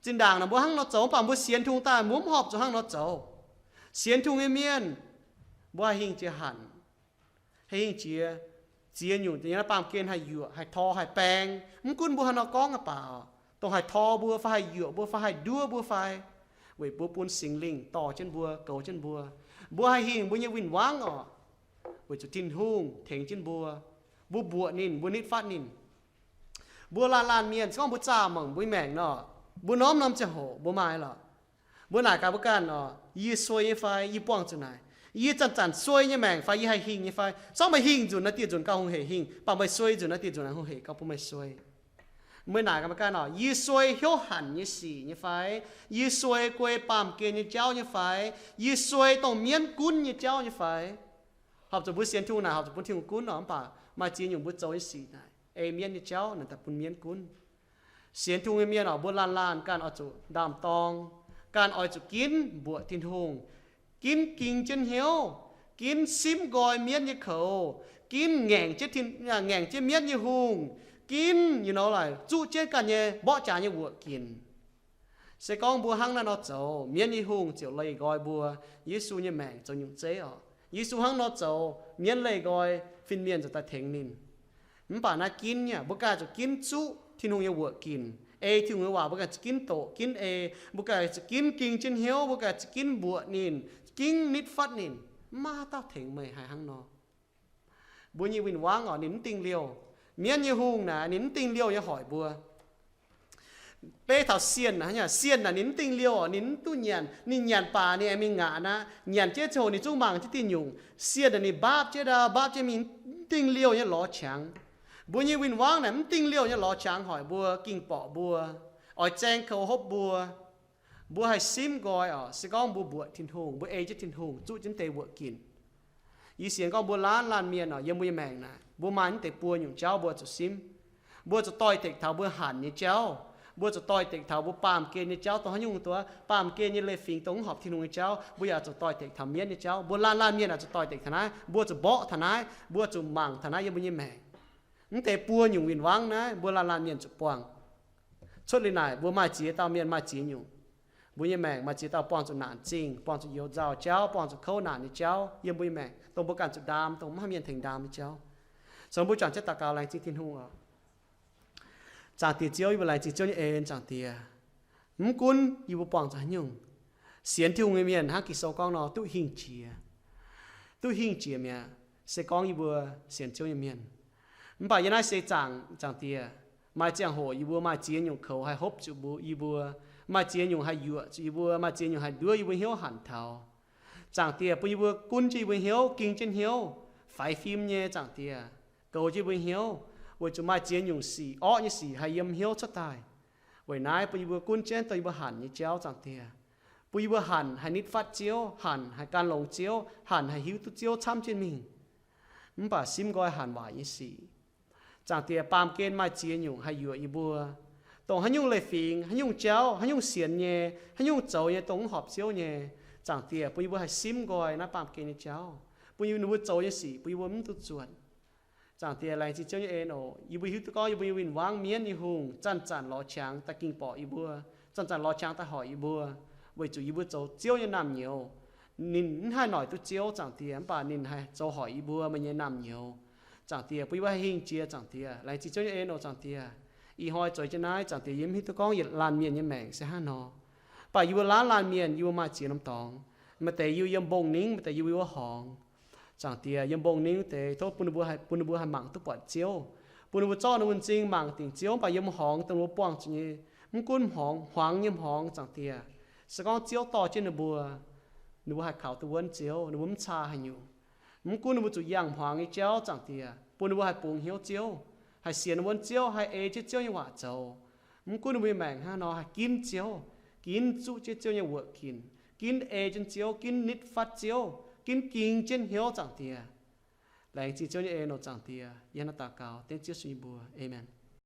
Zinh ndaangc naaic mbuo hnangv nor zoux, mv baac mbuo sienx Tin-Hungh daaih mbuo mv horpc zuqc hnangv nor zoux. Sienx Tin-Hungh nyei mienh, mbuo haih hingh jiex hanc, haih hingh jiex ziex nyungc, naaiv baamh gen haih yuoqc, haih tor, haih baeng. Mv gunv mbuo haaix nor gorngv aqv baac, dongh haih tor mbuo fai haih yuoqc mbuo fai haih nduov mbuo fai, weic mbuo bun Singx Lingh dorh jienv mbuo, goux jienv mbuo. Mbuo haih hingh mbuo nyei win-wangv oc, weic zuqc Tin-Hungh tengx jienv mbuo. Mbuo mbuoqc ninh, mbuo nitv fatv ninh. Mbuo laanh laanh mienh se gorngv mbuo zaah mangc mbuo maengc nor, mbuo norm norm ziangh hoc mbuo maaih lorqc. Mbuo naaic gaax mbuo ganh oc, yie suei nyei fai? Yie buangh zuqc naaic. Yie zanc-zanc suei nyei maengc fai yie haih hingh nyei fai? Zorqv meih hingh nzunc naaiv dieh nzunc gauh hungh heic hingh, mv baac meih suei nzunc naaiv dieh nzunc aengx hungh heic gauh bun meih suei. Meih naaic gaax meih ganh oc, yie suei hnyouv hanc nyei sic nyei fai? Yie suei guei baamh gen nyei jauv nyei fai? Yie suei dongh mienv gunv nyei jauv nyei fai? Horpc zuqc mbuo sienx Tin-Hungh naaic horpc zuqc bun Tin-Hungh gunv oc, mv baac maaih ziex nyungc mbuo zoux nyei sic naaic ei mienv nyei jauv naaic daaih bun mienv gunv. Sienx Tin-Hungh nyei mienh oc, mbuo laanh laanh ganh oix zuqc ndaam-dorng, ganh oix zuqc ginv mbuoqc Tin-Hungh, ginv ging jienv hnyouv, ginv simv nqoi mienv nyei koux, ginv ngaengc jienv, ngaengc jienv mienv nyei hungh, ginv, you know, zuqv jienv ganh nyei mborqv jaax nyei wuoqc ginc. Se gorngv mbuo hnangv naaiv nor zoux, mienv nyei hungh ziouc leih nqoi mbuo. Yesu nyei maengc zoux nyungc zeiv oc. Yesu hnangv nor zoux, mienv leih nqoi, fin-mienh ziouc daaih tengx ninh. Mv baac naaiv ginv nyei, mbuo ganh zuqc ginv zuqv Tin-Hungh nyei wuoqc ginc, ei Tin-Hungh nyei waac, mbuo ganh zuqc ginv doqc, ginv ei, mbuo ganh zuqc ginv ging jienv hnyouv, mbuo ganh zuqc ginv mbuoqc ninh, ginv nitv fatv ninh. Mv maaih haaix dauh tengx meih haih hnangv nor. Mbuo nyei win-wangv oc, ninh mv dingh liouh. Mienv nyei hungh naaic, ninh mv dingh liouh nyei hoic mbuo. Beiv taux sienh, sienh naaic ninh mv dingh liouh oc, ninh mv duqv nyanc, ninh nyanc baac ninh aengx mingh ngaatc aqv. Nyanc jienv ziangh hoc ninh zungv mangc jienv diuh nyungc. Sienh naaic ninh mbaapv jienv, mbaapv jienv mingh, mv dingh liouh nyei lorz qangx. Mbuo nyei win-wangv naaic mv dingh liouh nyei lorz qangx hoic mbuo, ging borqc mbuo, oix zaeng koux hopv mbuo. Mbuo haih simv nqoi oc, se gorngv mbuo mbuoqc Tin-Hungh, mbuo ei jienv Tin-Hungh, zuqv jienv deix wuoqc ginc. Yie sienx gorngv mbuo laanh laanh mienh oc, yiem mbuo nyei maengc naaic, mbuo maaih naaiv deix buo nyungc jauv mbuo zuqc simv. Mbuo zuqc doix-dekc taux mbuo hanc nyei jauv. Mbuo zuqc doix-dekc taux mbuo baamh gen nyei jauv, dongh haaix nyungc duqv baamh gen nyei leiz-fingx, dongh mv horpc Tin-Hungh nyei jauv, mbuo yaac zuqc doix-dekc taux mienv nyei jauv. Mbuo laanh laanh mienh oix zuqc doix-dekc taux naaiv, mbuo zuqc mborqv taux naaiv, mbuo zuqc mangc taux naaiv yiem mbuo nyei maengc. Mv deix buo nyungc win-wangv naaiv, mbuo laanh laanh mienh zuqc buangh. Cuotv liuz naaic, mbuo maaih ziex dauh mienh maaih ziex nyungc. Mbuo nyei maengc maaih ziex dauh buangh zuqc naanc zingh, buangh zuqc youz nzauh jauv, buangh zuqc kouv naanc nyei jauv yiem mbuo nyei maengc, dongh mbuo ganh zuqc ndaam, dongh mv haih mienh tengx ndaam nyei jauv. Caux mbuo juangc jienv daux gaux laengz zingh Tin-Hungh oc. Zaangc Diex Ziouv, yie mbuo laengz zingh Ziouv nyei en, Zaangc Diex. Mv gunv yie mbuo buangh zuqc haaix nyungc, sienx Tin-Hungh nyei mienh hnangv Ging-Sou gorngv nor, duqv hingh jiex. Duqv hingh jiex mi'aqv, se gorngv yie mbuo sienx Ziouv nyei mienh. Mv baac yie naaiv se zaangc, Zaangc Diex, maaih ziangh hoc yie mbuo maaih ziex nyungc koux haih hopv zuqc mbuo, yie mbuo, maaih ziex nyungc haih yuoqc zuqc yie mbuo, maaih ziex nyungc haih nduov yie mbuo hnyouv hanc taux. Zaangc Diex, bun yie mbuo gunv jienv yie mbuo hnyouv, ging jienv hnyouv, faix fim nyei, Zaangc Diex, goux jienv yie mbuo hnyouv, weic zuqc maaih ziex nyungc sic, orqv nyei sic haih yiem hnyouv cuotv daaih. Weic naaiv bun yie mbuo gunv jienv dongh yie mbuo hanc nyei jauv, Zaangc Diex. Bun yie mbuo hanc haih nitv fatv Ziouv, hanc haih gan longx Ziouv, hanc haih hiuv duqv Ziouv camv jienv mingh. Mv baac simv nqoi hanc waaic nyei sic, Zaangc Diex, baamh gen maaih ziex nyungc haih yuoqc yie mbuo. Dongh haaix nyungc leiz-fingx, haaix nyungc jauv, haaix nyungc sienx nyei, haaix nyungc zoux nyei, dongh mv horpc Ziouv nyei, Zaangc Diex, bun yie mbuo haih simv nqoi naaiv baamh gen nyei jauv, bun yie mbuo, ninh mbuo zoux nyei sic bun yie mbuo mv duqv zuotc. Zaangc Diex, laengz zingh Ziouv nyei en oc. Yie mbuo hiuv duqv gorngv yie mbuo nyei win-wangv, mienv nyei hungh, zanc-zanc lorz qangx daaih ging borqc yie mbuo, zanc-zanc lorz qangx daaih hoic yie mbuo, weic zuqc yie mbuo zoux Ziouv nyei naamh nyouz. Ninh mv haih noic duqv Ziouv, Zaangc Diex, mv baac ninh haih zoux hoic yie mbuo, meih nyei naamh nyouz. Zaangc Diex, bun yie mbuo haih hingh jiex, Zaangc Diex. Laengz zingh Ziouv nyei en oc, Zaangc Diex. Ih hnoi zueiz jienv naaiv, Zaangc Diex, yie mv hiuv duqv gorngv yietc laanh mienh nyei maengc se hnangv nor. Mv baac yie mbuo laanh laanh mienh, yie mbuo maaih ziex norm dorngx. Maaih deix yie mbuo yiem mbong ningv, maaih deix yie mbuo yiem wuov horngz. Zaangc Diex, yiem mbong ningv wuov deix, tov bun ninh mbuo haih, bun ninh mbuo haih mangc duqv buatc Ziouv. Bun ninh mbuo zorqv ninh mbuo m'zing mangc dingc Ziouv, mv baac yiem horngz dongh ninh mbuo buangh zuqc nyei, mv gunv horngz, hmuangx nyei hmuangx, Zaangc Diex, se gorngv Ziouv dorh jienv ninh mbuo, ninh mbuo haih kaux duqv wuonv Ziouv, ninh mbuo mv caa haaix nyungc. Mv gunv ninh mbuo zuqc yangh hmuangx nyei jauv, Zaangc Diex, bun ninh mbuo haih bungx hnyouv Ziouv, haih sienx wuonv Ziouv, haih ei jienv Ziouv nyei waac zoux. Mv gunv ninh mbuo nyei maengc hnangv haaix nor, haih ginv Ziouv, ginv zuqv jienv Ziouv nyei wuoqc ginc, ginv ei jienv Ziouv, ginv nitv fatv Ziouv, ginv ging jienv hnyouv, Zaangc Diex. Laengz zingh Ziouv nyei en oc, Zaangc Diex. Yie hnangv naaiv daux gaux dengv Ziouv sun yie mbuo. Aamen.